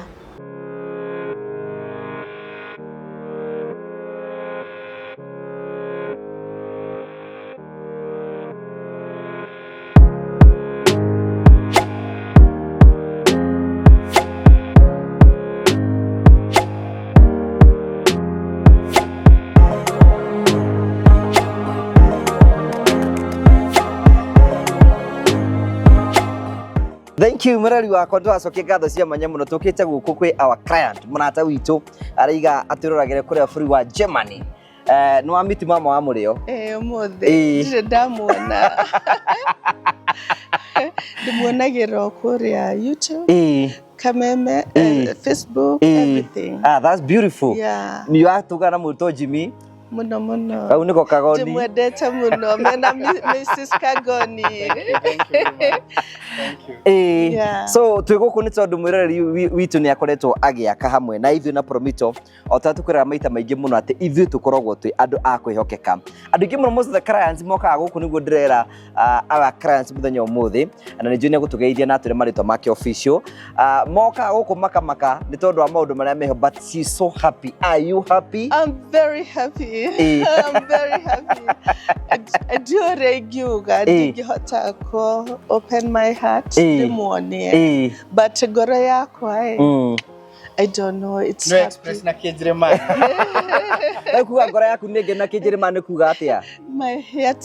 Speaker 1: Thank you murari wakwa ndwacokia ngatho cia mwanya muno tukite guku kwi our client murata witu araiga atwiroragire kuria bũrũri wa Germany. Nĩ wa miti mama wa mũrĩo.
Speaker 8: Ĩĩ ũmũthĩ
Speaker 1: Ĩĩ.
Speaker 8: ndirĩ ndamuona. Ndĩmuonagĩra o kũrĩa YouTube,
Speaker 1: Ĩĩ.
Speaker 8: Kameme,
Speaker 1: Ĩĩ.
Speaker 8: Facebook,
Speaker 1: Ĩĩ.
Speaker 8: everything.
Speaker 1: Ah, that's beautiful.
Speaker 8: Yeah.
Speaker 1: Nĩ watũgana na mũrutwo Jimmy.
Speaker 8: Mũno mũno.
Speaker 1: Kau nĩko Kagoni.
Speaker 8: Ndĩmwendete mũno mena Mrs. Kagoni.
Speaker 1: Ĩĩ.
Speaker 8: Yeah.
Speaker 1: So twĩ gũkũ nĩ tondũ mwĩroreri witũ nĩ akoretwo agĩaka hamwe na ithuĩ na Promito o ta tũkwĩraga maita maingĩ mũno atĩ ithuĩ tũkoragwo twĩ andũ a kwĩhokeka. Andũ aingĩ mũno most of the clients mokaga gũkũ nĩguo ndĩrera our clients mũthenya ũmũthĩ na nĩ njũĩ nĩ egũtũgeithia na atwĩre marĩtwa make official. Mokaga gũkũ makamaka nĩ tondũ wa maũndũ marĩa meho, but she's so happy. Are you happy?
Speaker 8: I'm very happy.
Speaker 1: Ĩĩ.
Speaker 8: I'm very happy. Ndiũĩ ũrĩa ingiuga
Speaker 1: Ĩĩ.
Speaker 8: ndingĩhota kũ open my heart
Speaker 1: Ĩĩ.
Speaker 8: ndĩmuonie.
Speaker 1: Ĩĩ.
Speaker 8: But ngoro yakwa ĩ,
Speaker 1: Mm.
Speaker 8: I don't know, it's
Speaker 2: No
Speaker 8: happy.
Speaker 2: express na Kĩnjĩrĩmani.
Speaker 1: Rĩu kuga ngoro yaku nĩ ngenu na Kĩnjĩrĩmani nĩ kuga atĩa?
Speaker 8: My heart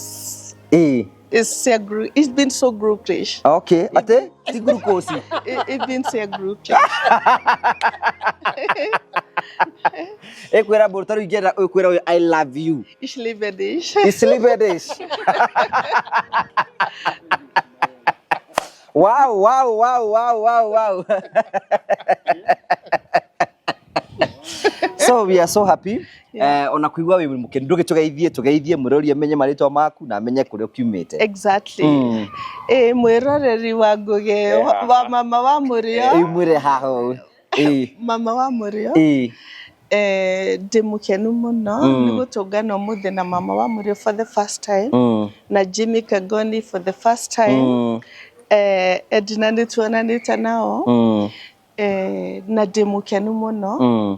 Speaker 1: Ĩĩ.
Speaker 8: is sehr it's been so glücklich.
Speaker 1: Okay, atĩ ti glucose.
Speaker 8: It been sehr glücklich.
Speaker 1: Ĩkwĩra mũndũ ta rĩu ingĩenda ĩkwĩra ũyũ I love you.
Speaker 8: Ich liebe dich.
Speaker 1: Ich liebe dich. Wow, wow, wow, wow, wow, wow. So we are so happy. Ona kuigua wĩ mũkenu ndũgĩtũgeithie tũgeithie mwĩrori amenye marĩtwa maku na amenye kũrĩa ũkiumĩte.
Speaker 8: Exactly. Ĩĩ mwĩroreri wa Ngũgĩ wa mama wa Mũrĩo.
Speaker 1: Ĩĩ mwĩre haha ũũ. Ĩĩ.
Speaker 8: Mama wa Mũrĩo.
Speaker 1: Ĩĩ.
Speaker 8: Ndĩ mũkenu mũno nĩ gũtũngana ũmũthĩ na mama wa Mũrĩo for the first time na Jimmy Kagoni for the first time. Edna nĩ tuonanĩte nao. Na ndĩ mũkenu mũno.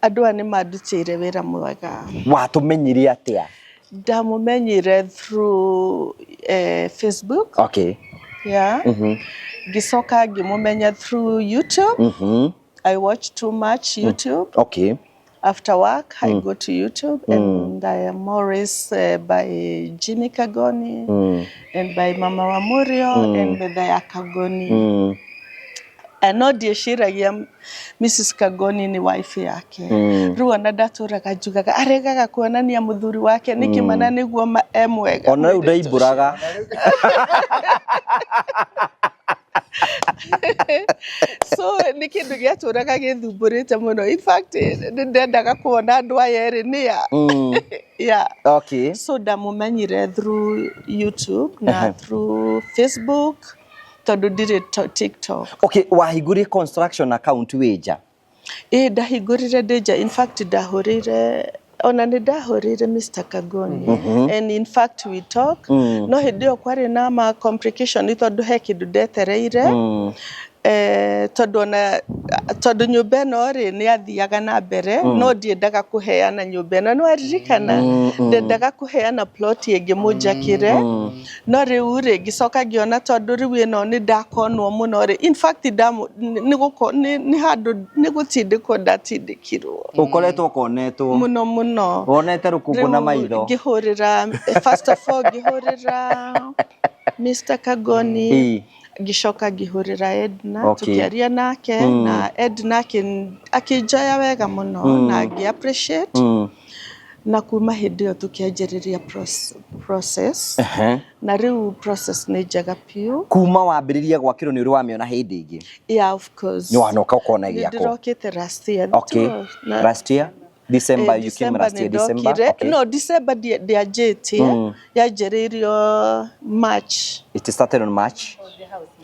Speaker 8: Andũ aya nĩ mandutĩire wĩra mwega.
Speaker 1: Watũmenyire atĩa?
Speaker 8: Ndamũmenyire through Facebook.
Speaker 1: Okay.
Speaker 8: Yeah. Ngĩcoka ngĩmũmenya through YouTube. I watch too much YouTube.
Speaker 1: Okay.
Speaker 8: After work, I go to YouTube and I am always by Jimmy Kagoni and by Mama Wamurio and Bethaya Kagoni. No ndiĩciragia Mrs Kagoni nĩ wife yake. Rĩu ona ndatũraga njugaga aregaga kuonania mũthuri wake nĩkĩ mana nĩguo e mwega.
Speaker 1: Ona rĩu
Speaker 8: mũirĩtu ũcio.
Speaker 1: Ndaimbũraga.
Speaker 8: So nĩ kĩndũ gĩatũraga gĩthumbũrĩte mũno. In fact, nĩ ndendaga kuona andũ aya erĩ nĩa. Yeah. So ndamũmenyire through YouTube na through Facebook tondũ ndirĩ TikTok.
Speaker 1: Okay, wahingũrire construction account wĩ nja?
Speaker 8: Ĩĩ, ndahingũrire ndĩ nja. In fact, ndahũrĩire, ona nĩ ndahũrĩire Mr Kagoni and in fact we talk, no hĩndĩ ĩyo kwarĩ na ma complication tondũ he kĩndũ ndetereire, tondũ ona tondũ nyũmba ĩno rĩ nĩ yathiaga na mbere, no ndiendaga kũheana nyũmba ĩno, nĩ waririkana? Ndendaga kũheana plot ĩngĩ mũnjakĩre, no rĩu rĩ ngĩcoka ngĩona tondũ rĩu ĩno nĩ ndakonwo mũno rĩ, in fact nĩ handũ nĩ gũtindĩkwo ndatindĩkirwo.
Speaker 1: Ũkoretwo ũkonetwo.
Speaker 8: Mũno mũno.
Speaker 1: Wonete rũkũngũ na
Speaker 8: Rĩu
Speaker 1: maitho.
Speaker 8: Ngĩhũrĩra, first of all ngĩhũrĩra Mr Kagoni, ngĩcoka ngĩhũrĩra Edna. Tũkĩaria nake na Edna akĩnjoya wega mũno na ngĩ appreciate, na kuma hĩndĩ ĩyo tũkĩanjĩrĩria process, na rĩu process nĩ njega biũ.
Speaker 1: Kuma wambĩrĩria gwakĩrwo nĩ ũrĩ wamĩona hĩndĩ ĩngĩ?
Speaker 8: Yeah, of course.
Speaker 1: Nĩ wanoka ũkona
Speaker 8: Nĩ
Speaker 1: ĩgĩakwo?
Speaker 8: ndĩrokĩte last year.
Speaker 1: Last year December?
Speaker 8: Eh,
Speaker 1: You came
Speaker 8: December
Speaker 1: last year
Speaker 8: nĩ
Speaker 1: December?
Speaker 8: ndokire. No, December ndĩanjĩtie, yanjĩrĩirio March.
Speaker 1: It started on March.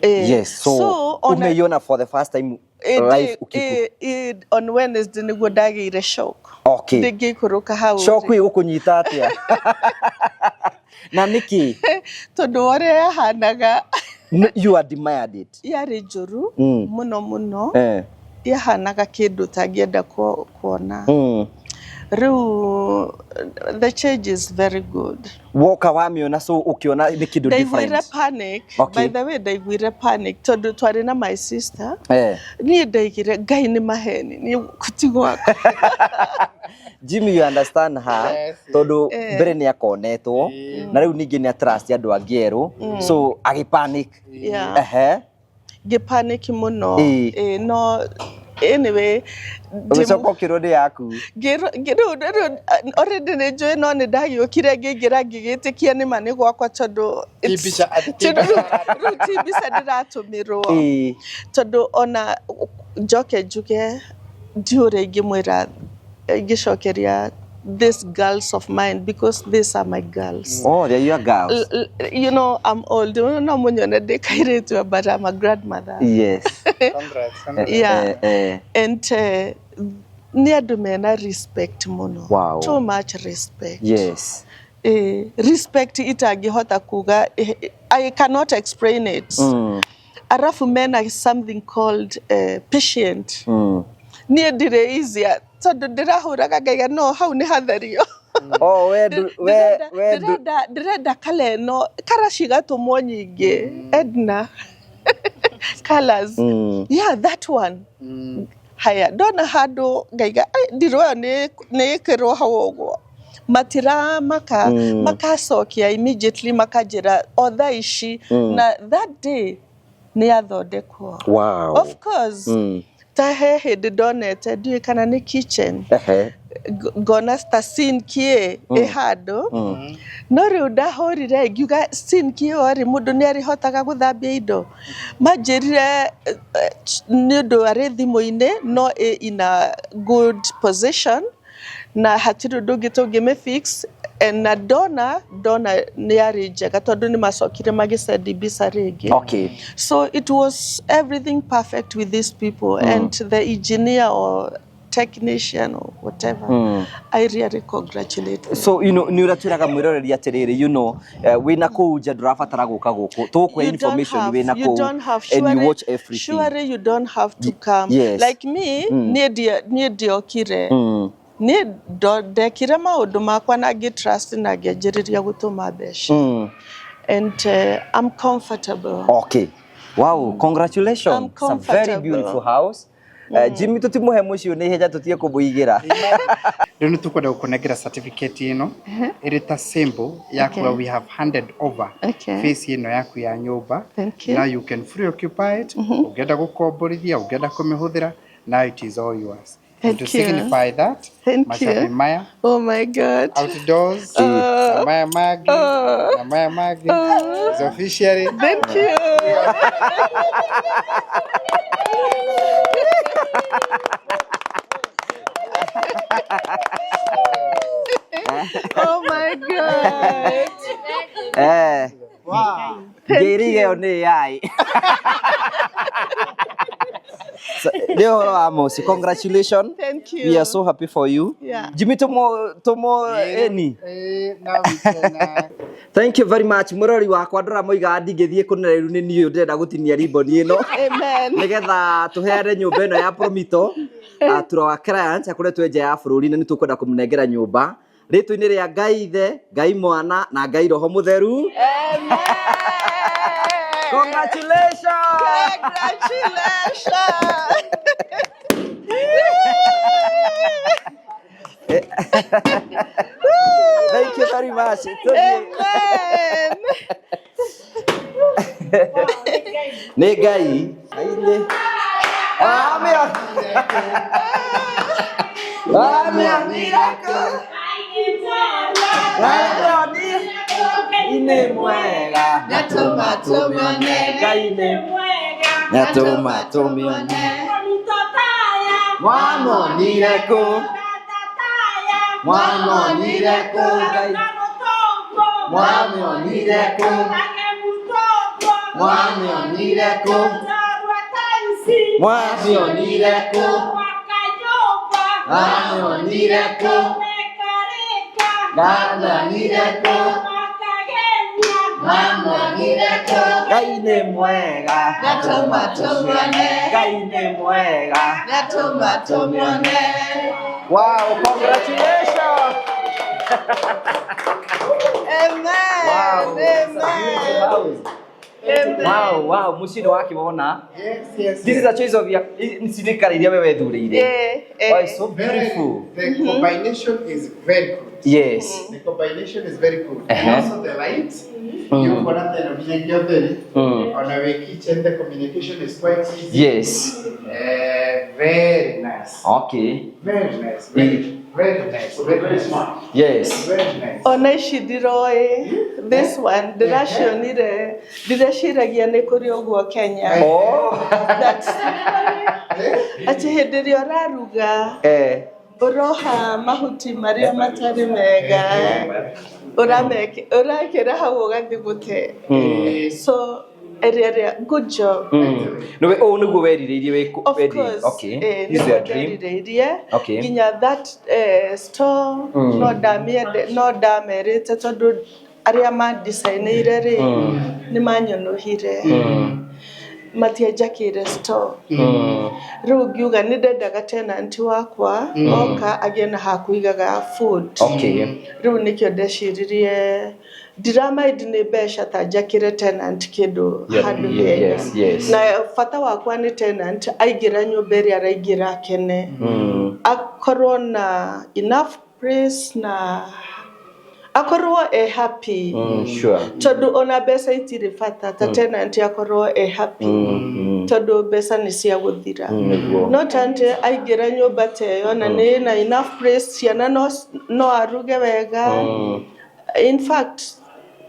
Speaker 1: Yes, so,
Speaker 8: So, ona-
Speaker 1: umeiona for the first time live ukiku?
Speaker 8: On Wednesday nĩguo ndagĩire shock. Ndĩngĩikũrũka hau.
Speaker 1: Shock ĩgũkũnyita atĩa na nĩkĩ?
Speaker 8: Tondũ wa ũrĩa yahanaga.
Speaker 1: You admired it.
Speaker 8: Yarĩ njũru mũno mũno. Yahanaga kĩndũ ũtangĩenda kuona. Rĩu the change is very good.
Speaker 1: Woka wamĩona, so ũkĩona nĩ kĩndũ
Speaker 8: Ndaiguire
Speaker 1: different.
Speaker 8: panic. By the way, ndaiguire panic tondũ twarĩ na my sister. Niĩ ndaigire Ngai nĩ maheni, niĩ gũtigwakwa.
Speaker 1: Jimmy, you understand her, tondũ mbere nĩ akonetwo na rĩu ningĩ nĩ atrust andũ angĩ erũ, so agĩpanic.
Speaker 8: Yeah. Ngĩpanic mũno. Ĩ, no anyway
Speaker 1: Ũgĩcoka ũkĩrwo nĩ yaku.
Speaker 8: Rĩu already nĩ njũĩ, no nĩ ndagĩũkire ngĩingĩra ngĩgĩtĩkia nĩ ma nĩ gwakwa tondũ
Speaker 2: Ti mbica, atĩ ti
Speaker 8: tondũ
Speaker 2: mbica.
Speaker 8: Rĩu ti mbica ndĩratũmĩrwo, tondũ ona njoke njuge ndiũ ũrĩa ingĩmwĩra ingĩcokeria these girls of mine, because these are my girls.
Speaker 1: Oh, they're your girls.
Speaker 8: You know I'm old, no munyone ndĩ kairĩtu, but I'm a grandmother.
Speaker 2: Congrats, congrats.
Speaker 8: Yeah. And nĩ andũ mena respect mũno. Too much respect. Respect itangĩhota kuga, I cannot explain it. Arafu mena something called patient. Niĩ ndirĩ easy tondũ ndĩrahũraga ngaiga no hau nĩ hatherio.
Speaker 1: Oh, we we
Speaker 8: Ndĩrenda kala ĩno, kara cigatũmwo nyingĩ, Edna, colors. Yeah, that one. Haya, ndona handũ ngaiga, "Ai, ndirũ ĩyo nĩ ĩkĩrwo hau ũguo." Matiramaka, makacokia immediately, makanjĩra o thaa ici, na that day nĩ yathondekwo. Of course. Ta he hĩndĩ ndonete, ndiũĩ kana nĩ kitchen, ngona ta sink ĩ handũ, no rĩu ndahũrire ngiuga sink ĩyo rĩ, mũndũ nĩ arĩhotaga gũthambia indo? Manjĩrire nĩ ũndũ arĩ thimũ-inĩ, no ĩ in a good position na hatirĩ ũndũ ũngĩ tũngĩmĩ fix. And na ndona nĩ yarĩ njega tondũ nĩ macokire magĩcendi mbica rĩngĩ. So it was everything perfect with these people and the engineer or technician or whatever. I really congratulate them.
Speaker 1: So nĩ ũrĩa twĩraga mwĩroreri atĩrĩrĩ, wĩna kũu nja ndũrabatara gũka gũkũ, tũgũkũhe
Speaker 8: You don't
Speaker 1: information
Speaker 8: have,
Speaker 1: wĩna
Speaker 8: you
Speaker 1: kũu
Speaker 8: don't have,
Speaker 1: and you
Speaker 8: surely,
Speaker 1: watch everything.
Speaker 8: Surely you don't have to come. Like me, niĩ ndiokire. Niĩ ndekire maũndũ makwa na ngĩ trust na ngĩanjĩrĩria gũtũma mbeca. And I'm comfortable.
Speaker 1: Okay. Wow, congratulations.
Speaker 8: I'm
Speaker 1: It's a very
Speaker 8: comfortable.
Speaker 1: beautiful house. Jimmy tũtimũhe mũciĩ ũyũ nĩ ihenya tũtige kũmũigĩra.
Speaker 2: Rĩu nĩ tũkwenda gũkũnengera certificate ĩno ĩrĩ ta symbol ya kuga we have handed over face ĩno yaku ya nyũmba.
Speaker 8: Thank you.
Speaker 2: Now you can free occupy it. Ũngĩenda gũkomborithia, ũngĩenda kũmĩhũthĩra, now it is all yours.
Speaker 8: Thank
Speaker 2: And to
Speaker 8: you.
Speaker 2: signify that,
Speaker 8: Thank
Speaker 2: macabi
Speaker 8: you.
Speaker 2: maya
Speaker 8: Oh my God.
Speaker 2: outdoors na maya mangĩ na maya mangĩ is officially
Speaker 8: Thank you. Oh my God.
Speaker 1: Ngĩrige ĩyo nĩ AI. So, nĩ ũhoro wa mũciĩ. Congratulations.
Speaker 8: Thank you.
Speaker 1: We are so happy for you.
Speaker 8: Yeah.
Speaker 1: Jimmy tũmũ tũmũ ĩni.
Speaker 2: Now we can
Speaker 1: Thank you very much. Mũrori wakwa ndũramoigaga ndingĩthiĩ kũnene rĩu nĩ niĩ ndĩrenda gũtinia ribbon ĩno.
Speaker 8: Amen.
Speaker 1: Nĩgetha tũheane nyũmba ĩno ya Promito tura wa clients akoretwo nja ya bũrũri na nĩ tũkwenda kũmũnengera nyũmba rĩtwa-inĩ rĩa Ngai Ithe, Ngai Mwana na Ngai Roho Mũtheru.
Speaker 8: Amen.
Speaker 1: Congratulations!
Speaker 8: Congratulations.
Speaker 1: Thank you very much. Tũthiĩ.
Speaker 8: Amen.
Speaker 1: Nĩ Ngai. Ngai nĩ. Amĩa. Amĩa. Ngai nĩ mwega.
Speaker 8: Nĩatũma tũmĩone.
Speaker 1: Ngai nĩ nĩatũma tũmĩone. Mwamonire kũ? Mwamonire kũ Ngai? Mwamonire kũ? Mwamonire kũ? Mwamonire kũ? Mwamonire kũ? Mwamonire kũ?
Speaker 8: Mwamonire kũ?
Speaker 1: Ngai nĩ mwega.
Speaker 8: Nĩatũma tũmĩone.
Speaker 1: Ngai nĩ mwega.
Speaker 8: Nĩatũma tũmĩone.
Speaker 1: Wow, congratulations!
Speaker 8: Amen.
Speaker 1: Wow.
Speaker 8: Amen. Amen.
Speaker 1: Wow, wow, mũciĩ nĩ wakĩwona.
Speaker 2: Yes.
Speaker 1: This is a choice of your ici nĩ kara iria we wethurĩire. Wow, it's so beautiful.
Speaker 2: The combination is very good.
Speaker 1: Yes.
Speaker 2: The combination is very good.
Speaker 1: Uh-huh.
Speaker 2: And also the light, you connect the nginyagia On our kitchen, the communication is quite easy.
Speaker 1: Yes.
Speaker 2: Very nice.
Speaker 1: Okay.
Speaker 2: Very nice. Very, very nice. Very smart.
Speaker 1: Yes.
Speaker 2: Very nice.
Speaker 8: Ona ici ndiroĩ this one ndĩracionire ndireciiragia nĩ kũrĩ ũguo Kenya.
Speaker 1: Oh.
Speaker 8: That atĩ hĩndĩ ĩrĩa ũraruga ũroha mahuti marĩa matarĩ mega ũrekĩra hau ũgathiĩ gũte. So ĩrĩa ĩrĩa good job.
Speaker 1: Nĩwe ũũ nĩguo werirĩirie wĩ
Speaker 8: Of course.
Speaker 1: Okay. This is
Speaker 8: Nĩguo
Speaker 1: your dream.
Speaker 8: nderirĩirie.
Speaker 1: Okay.
Speaker 8: Nginya that store no ndamĩende no ndamerĩte tondũ arĩa mandicainĩire rĩ nĩ manyũnũhire matianjakĩire store. Rĩu ngiuga nĩ ndendaga tenant wakwa oka agĩe na ha kũigaga food.
Speaker 1: Okay.
Speaker 8: Rĩu nĩkĩo ndeciririe ndiramind nĩ mbeca ta njakĩre tenant kĩndũ handũ hega. Na bata wakwa nĩ tenant aingĩra nyũmba ĩrĩa araingĩra akene. Akorwo na enough place na akorwo e happy.
Speaker 1: Sure.
Speaker 8: Tondũ ona mbeca itirĩ bata ta tenant akorwo e happy. Tondũ mbeca nĩ cia gũthira.
Speaker 1: Nĩguo.
Speaker 8: No tenant aingĩra nyũmba ta ĩyo na nĩ ĩna enough place ciana no aruge wega. In fact,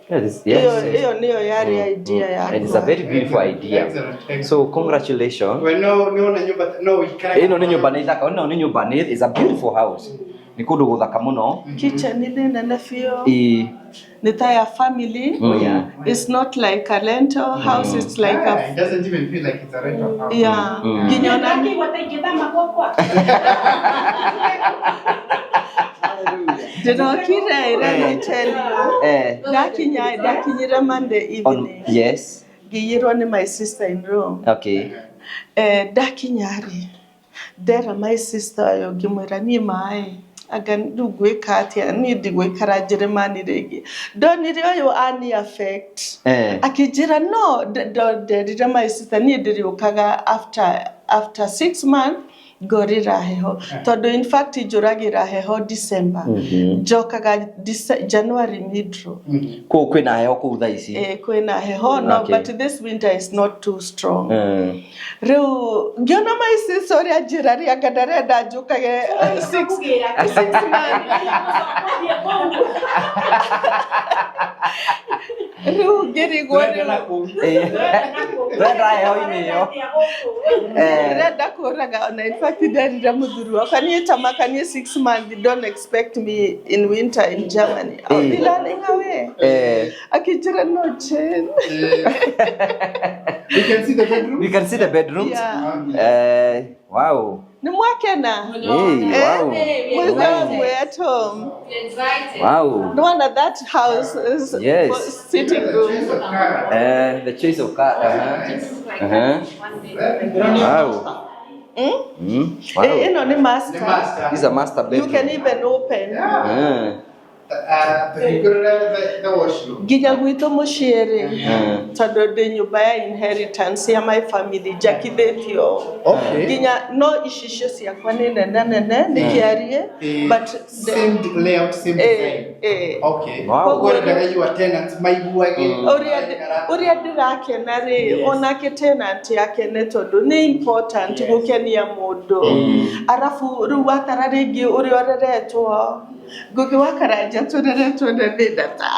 Speaker 1: Yes,
Speaker 8: ĩyo
Speaker 1: yes.
Speaker 8: ĩyo nĩyo yarĩ idea
Speaker 1: And it's a
Speaker 8: yakwa.
Speaker 1: very beautiful idea.
Speaker 2: Excellent, excellent.
Speaker 1: So congratulations.
Speaker 2: We no nĩ wona nyũmba no ũikare.
Speaker 1: Ĩno nĩ nyũmba nĩ thaka, ĩno nĩ nyũmba nĩ is a beautiful house. Nĩ kũndũ gũthaka mũno.
Speaker 8: Kitchen nĩ nene biũ.
Speaker 1: Ĩĩ.
Speaker 8: Nĩ ta ya family. It's not like a rental house, it's like a
Speaker 2: It doesn't even feel like it's a rental house.
Speaker 8: yeah. Nginya ona ndĩrokire let me tell you. Ndakinya ndakinyire Monday
Speaker 1: On,
Speaker 8: evening.
Speaker 1: yes.
Speaker 8: Ngĩiyĩrwo nĩ my sister in law.
Speaker 1: Okay.
Speaker 8: Ndakinya rĩ ndera my sister ũyũ ngĩmwĩra niĩ maĩ anga rĩu ngwĩka atĩa niĩ ndigũikara Njĩrĩmani rĩngĩ. Ndonire ũyũ ani affect. Akĩnjĩra no nderire my sister niĩ ndĩrĩũkaga after 6 months. Ngorĩra heho tondũ in fact njũragĩra heho December, njokaga January middle.
Speaker 1: Kũu kwĩna heho kũu thaa ici?
Speaker 8: Eh, kwĩna heho no, but this winter is not too strong. Rĩu ngĩona my sister ũrĩa njĩra rĩanga ndarenda njũkage 6 months. Rĩu ngĩrigwo rĩu.
Speaker 1: Twenda heho-inĩ ĩyo.
Speaker 8: Ndĩrenda kũraga ona. In fact nderire mũthuri wakwa niĩ tamaka niĩ 6 months, don't expect me in winter in Germany, I'll be running away. Akĩnjĩra no change.
Speaker 2: We can see the bedroom.
Speaker 1: We can see the bedrooms.
Speaker 8: Yeah.
Speaker 1: Wow.
Speaker 8: Nĩ mwakena?
Speaker 1: Hey, wow.
Speaker 8: Mwĩgwa mwe at home. Nĩwona that house is for sitting room.
Speaker 1: The choice of car. Wow. Wow.
Speaker 8: Eh, ĩno nĩ master.
Speaker 1: This is a master
Speaker 8: You
Speaker 1: bedroom.
Speaker 8: can even open.
Speaker 2: Tũhingũrĩre the washroom.
Speaker 8: Nginya gwitũ mũciĩ rĩ, tondũ ndĩ nyũmba ya inheritance ya my family njakithĩtio, nginya no icicio ciakwa nĩ nene nene nĩ kĩarie, but
Speaker 2: Same layout, same design. Okay.
Speaker 1: Wow.
Speaker 2: Koguo wendaga your tenants maiguage.
Speaker 8: Ũrĩa ndĩrakena rĩ, onake tenant akene tondũ nĩ important gũkenia mũndũ. Arabu rĩu watara rĩngĩ ũrĩa ũreretwo Ngugi wa Karanja, tũreretwo na thĩna ta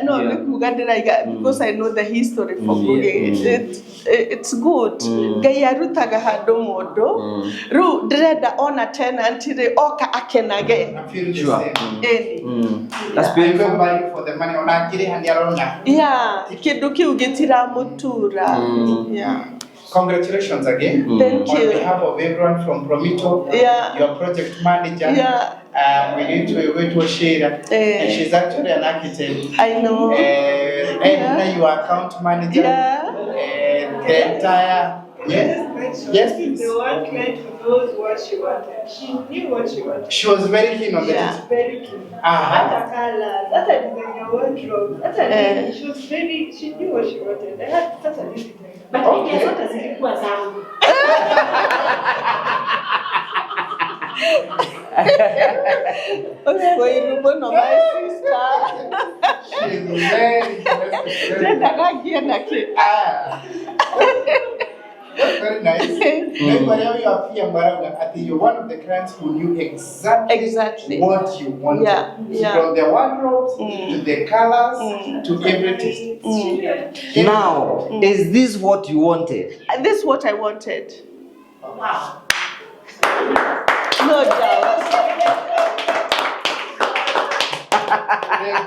Speaker 8: no nĩ kuga ndĩraiga because I know the history for Ngugi. It's good. Ngai arutaga handũ mũndũ. Rĩu ndĩrenda ona tenant rĩ oka akenage.
Speaker 2: I feel the same.
Speaker 8: Ĩni.
Speaker 1: That's
Speaker 2: I feel
Speaker 1: beautiful.
Speaker 2: value for the money. Ona akĩrĩha nĩ arona.
Speaker 8: Yeah, kĩndũ kĩu gĩtiramũtura. Yeah.
Speaker 2: Congratulations again.
Speaker 8: Thank
Speaker 2: On
Speaker 8: you.
Speaker 2: behalf of everyone from Promito, your project manager, we need to wait to Sheila. And she's actually an architect.
Speaker 8: I know.
Speaker 2: And now your account manager. And the entire. Yes, please.
Speaker 9: The one client who knows what she wanted. She knew what she wanted.
Speaker 2: She was very keen on the
Speaker 9: Very keen.
Speaker 2: Aha.
Speaker 9: Hata colors, hata design ya wardrobe, hata nini. She was very, she knew what she wanted. I had such an easy time.
Speaker 6: But idea zote zilikuwa zangu.
Speaker 8: Wairu mũno my sister.
Speaker 2: She's very interested.
Speaker 8: Ndendaga ngie nakĩ.
Speaker 2: Ah. That's very nice. Like whatever you are here, Maraga, I think you're one of the clients who knew exactly, what you wanted. From the wardrobes to the colors to everything.
Speaker 1: Now, is this what you wanted?
Speaker 8: And this is what I wanted.
Speaker 6: Wow.
Speaker 8: No doubt.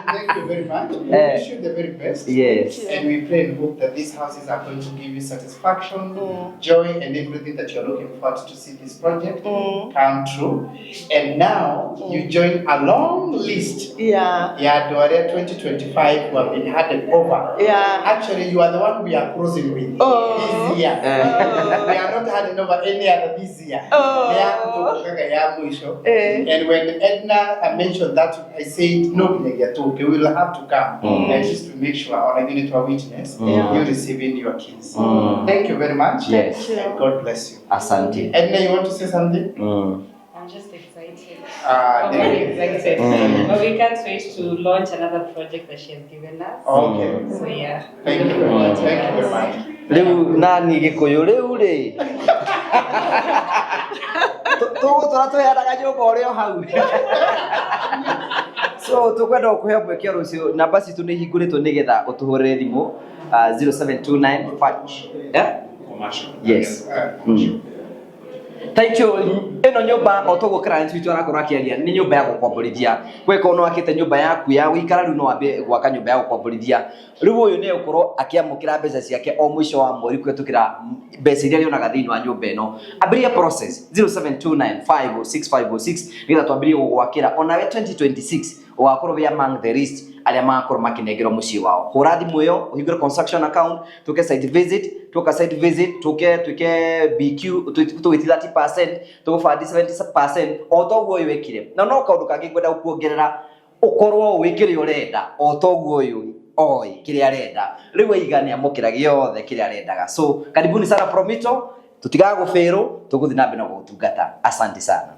Speaker 2: Thank you very much. We wish you the very best.
Speaker 1: Yes.
Speaker 2: And we pray and hope that these houses are going to give you satisfaction, joy, and everything that you're looking forward to see this project come true. And now you join a long list. Yeah, Doria 2025 who have been handed over. Actually, you are the one we are closing with this year. We are not handing over any other this year.
Speaker 8: Oh.
Speaker 2: Ya mwisho.
Speaker 8: Eh.
Speaker 2: And when Edna mentioned that, I said, no, okay, we will have to come at least to make sure our unit to witness you receiving your keys. Thank you very much.
Speaker 1: Yes.
Speaker 2: And God bless you.
Speaker 1: Asante.
Speaker 2: Edna, you want to say something?
Speaker 10: I'm just excited.
Speaker 2: Ah,
Speaker 10: I'm
Speaker 2: thank
Speaker 10: very
Speaker 2: you.
Speaker 10: excited. But we can't wait to launch another project that she has given us.
Speaker 2: Okay.
Speaker 10: So yeah.
Speaker 2: Thank you very much. Thank you very much.
Speaker 1: Rĩu nani gĩkũyũ rĩu rĩ tũgũtũra tũheanaga nyũmba ũrĩ o hau, so tũkwenda gũkũhe mweke rũciũ. Namba citũ nĩ ihingũrĩtwo nĩgetha ũtũhũrĩre thimũ, 0729 eh? Yes. Thank you. Ĩno nyũmba o toguo client witũ arakorwo akĩaria nĩ nyũmba ya gũkomborithia. Gweka no akĩte nyũmba yaku ya gũikara, rĩu no wambie gwaka nyũmba ya gũkomborithia. Rĩu ũyũ nĩ ũkorwo akĩamũkĩra mbeca ciake o mũico wa mweri kũhetũkĩra mbeca iria arĩonaga thĩinĩ wa nyũmba ĩno. Ambĩrĩria process 0729506506 nĩgetha twambĩrĩrie gũgwakĩra onawe 2026 ũgakorwo wĩ among the list arĩa magakorwo makĩnengerwo mũciĩ wao. Hũra thimũ ĩyo ũhingũre construction account, tũke site visit, tũka site visit tũke twĩke BQ, tũgĩti 30%, tũgũbandi 70% o toguo ũyũ wĩkire. Na no kaũndũ kangĩ ngwenda gũkuongerera, ũkorwo ũĩ kĩrĩa ũrenda o toguo ũyũ. Oĩ kĩrĩa arenda rĩu, aiga nĩ amũkĩra gĩothe kĩrĩa arendaga. So karibuni sana Promito, tũtigaga gũbĩrwo, tũgũthiĩ na mbere na gũgũtungata. Asante sana.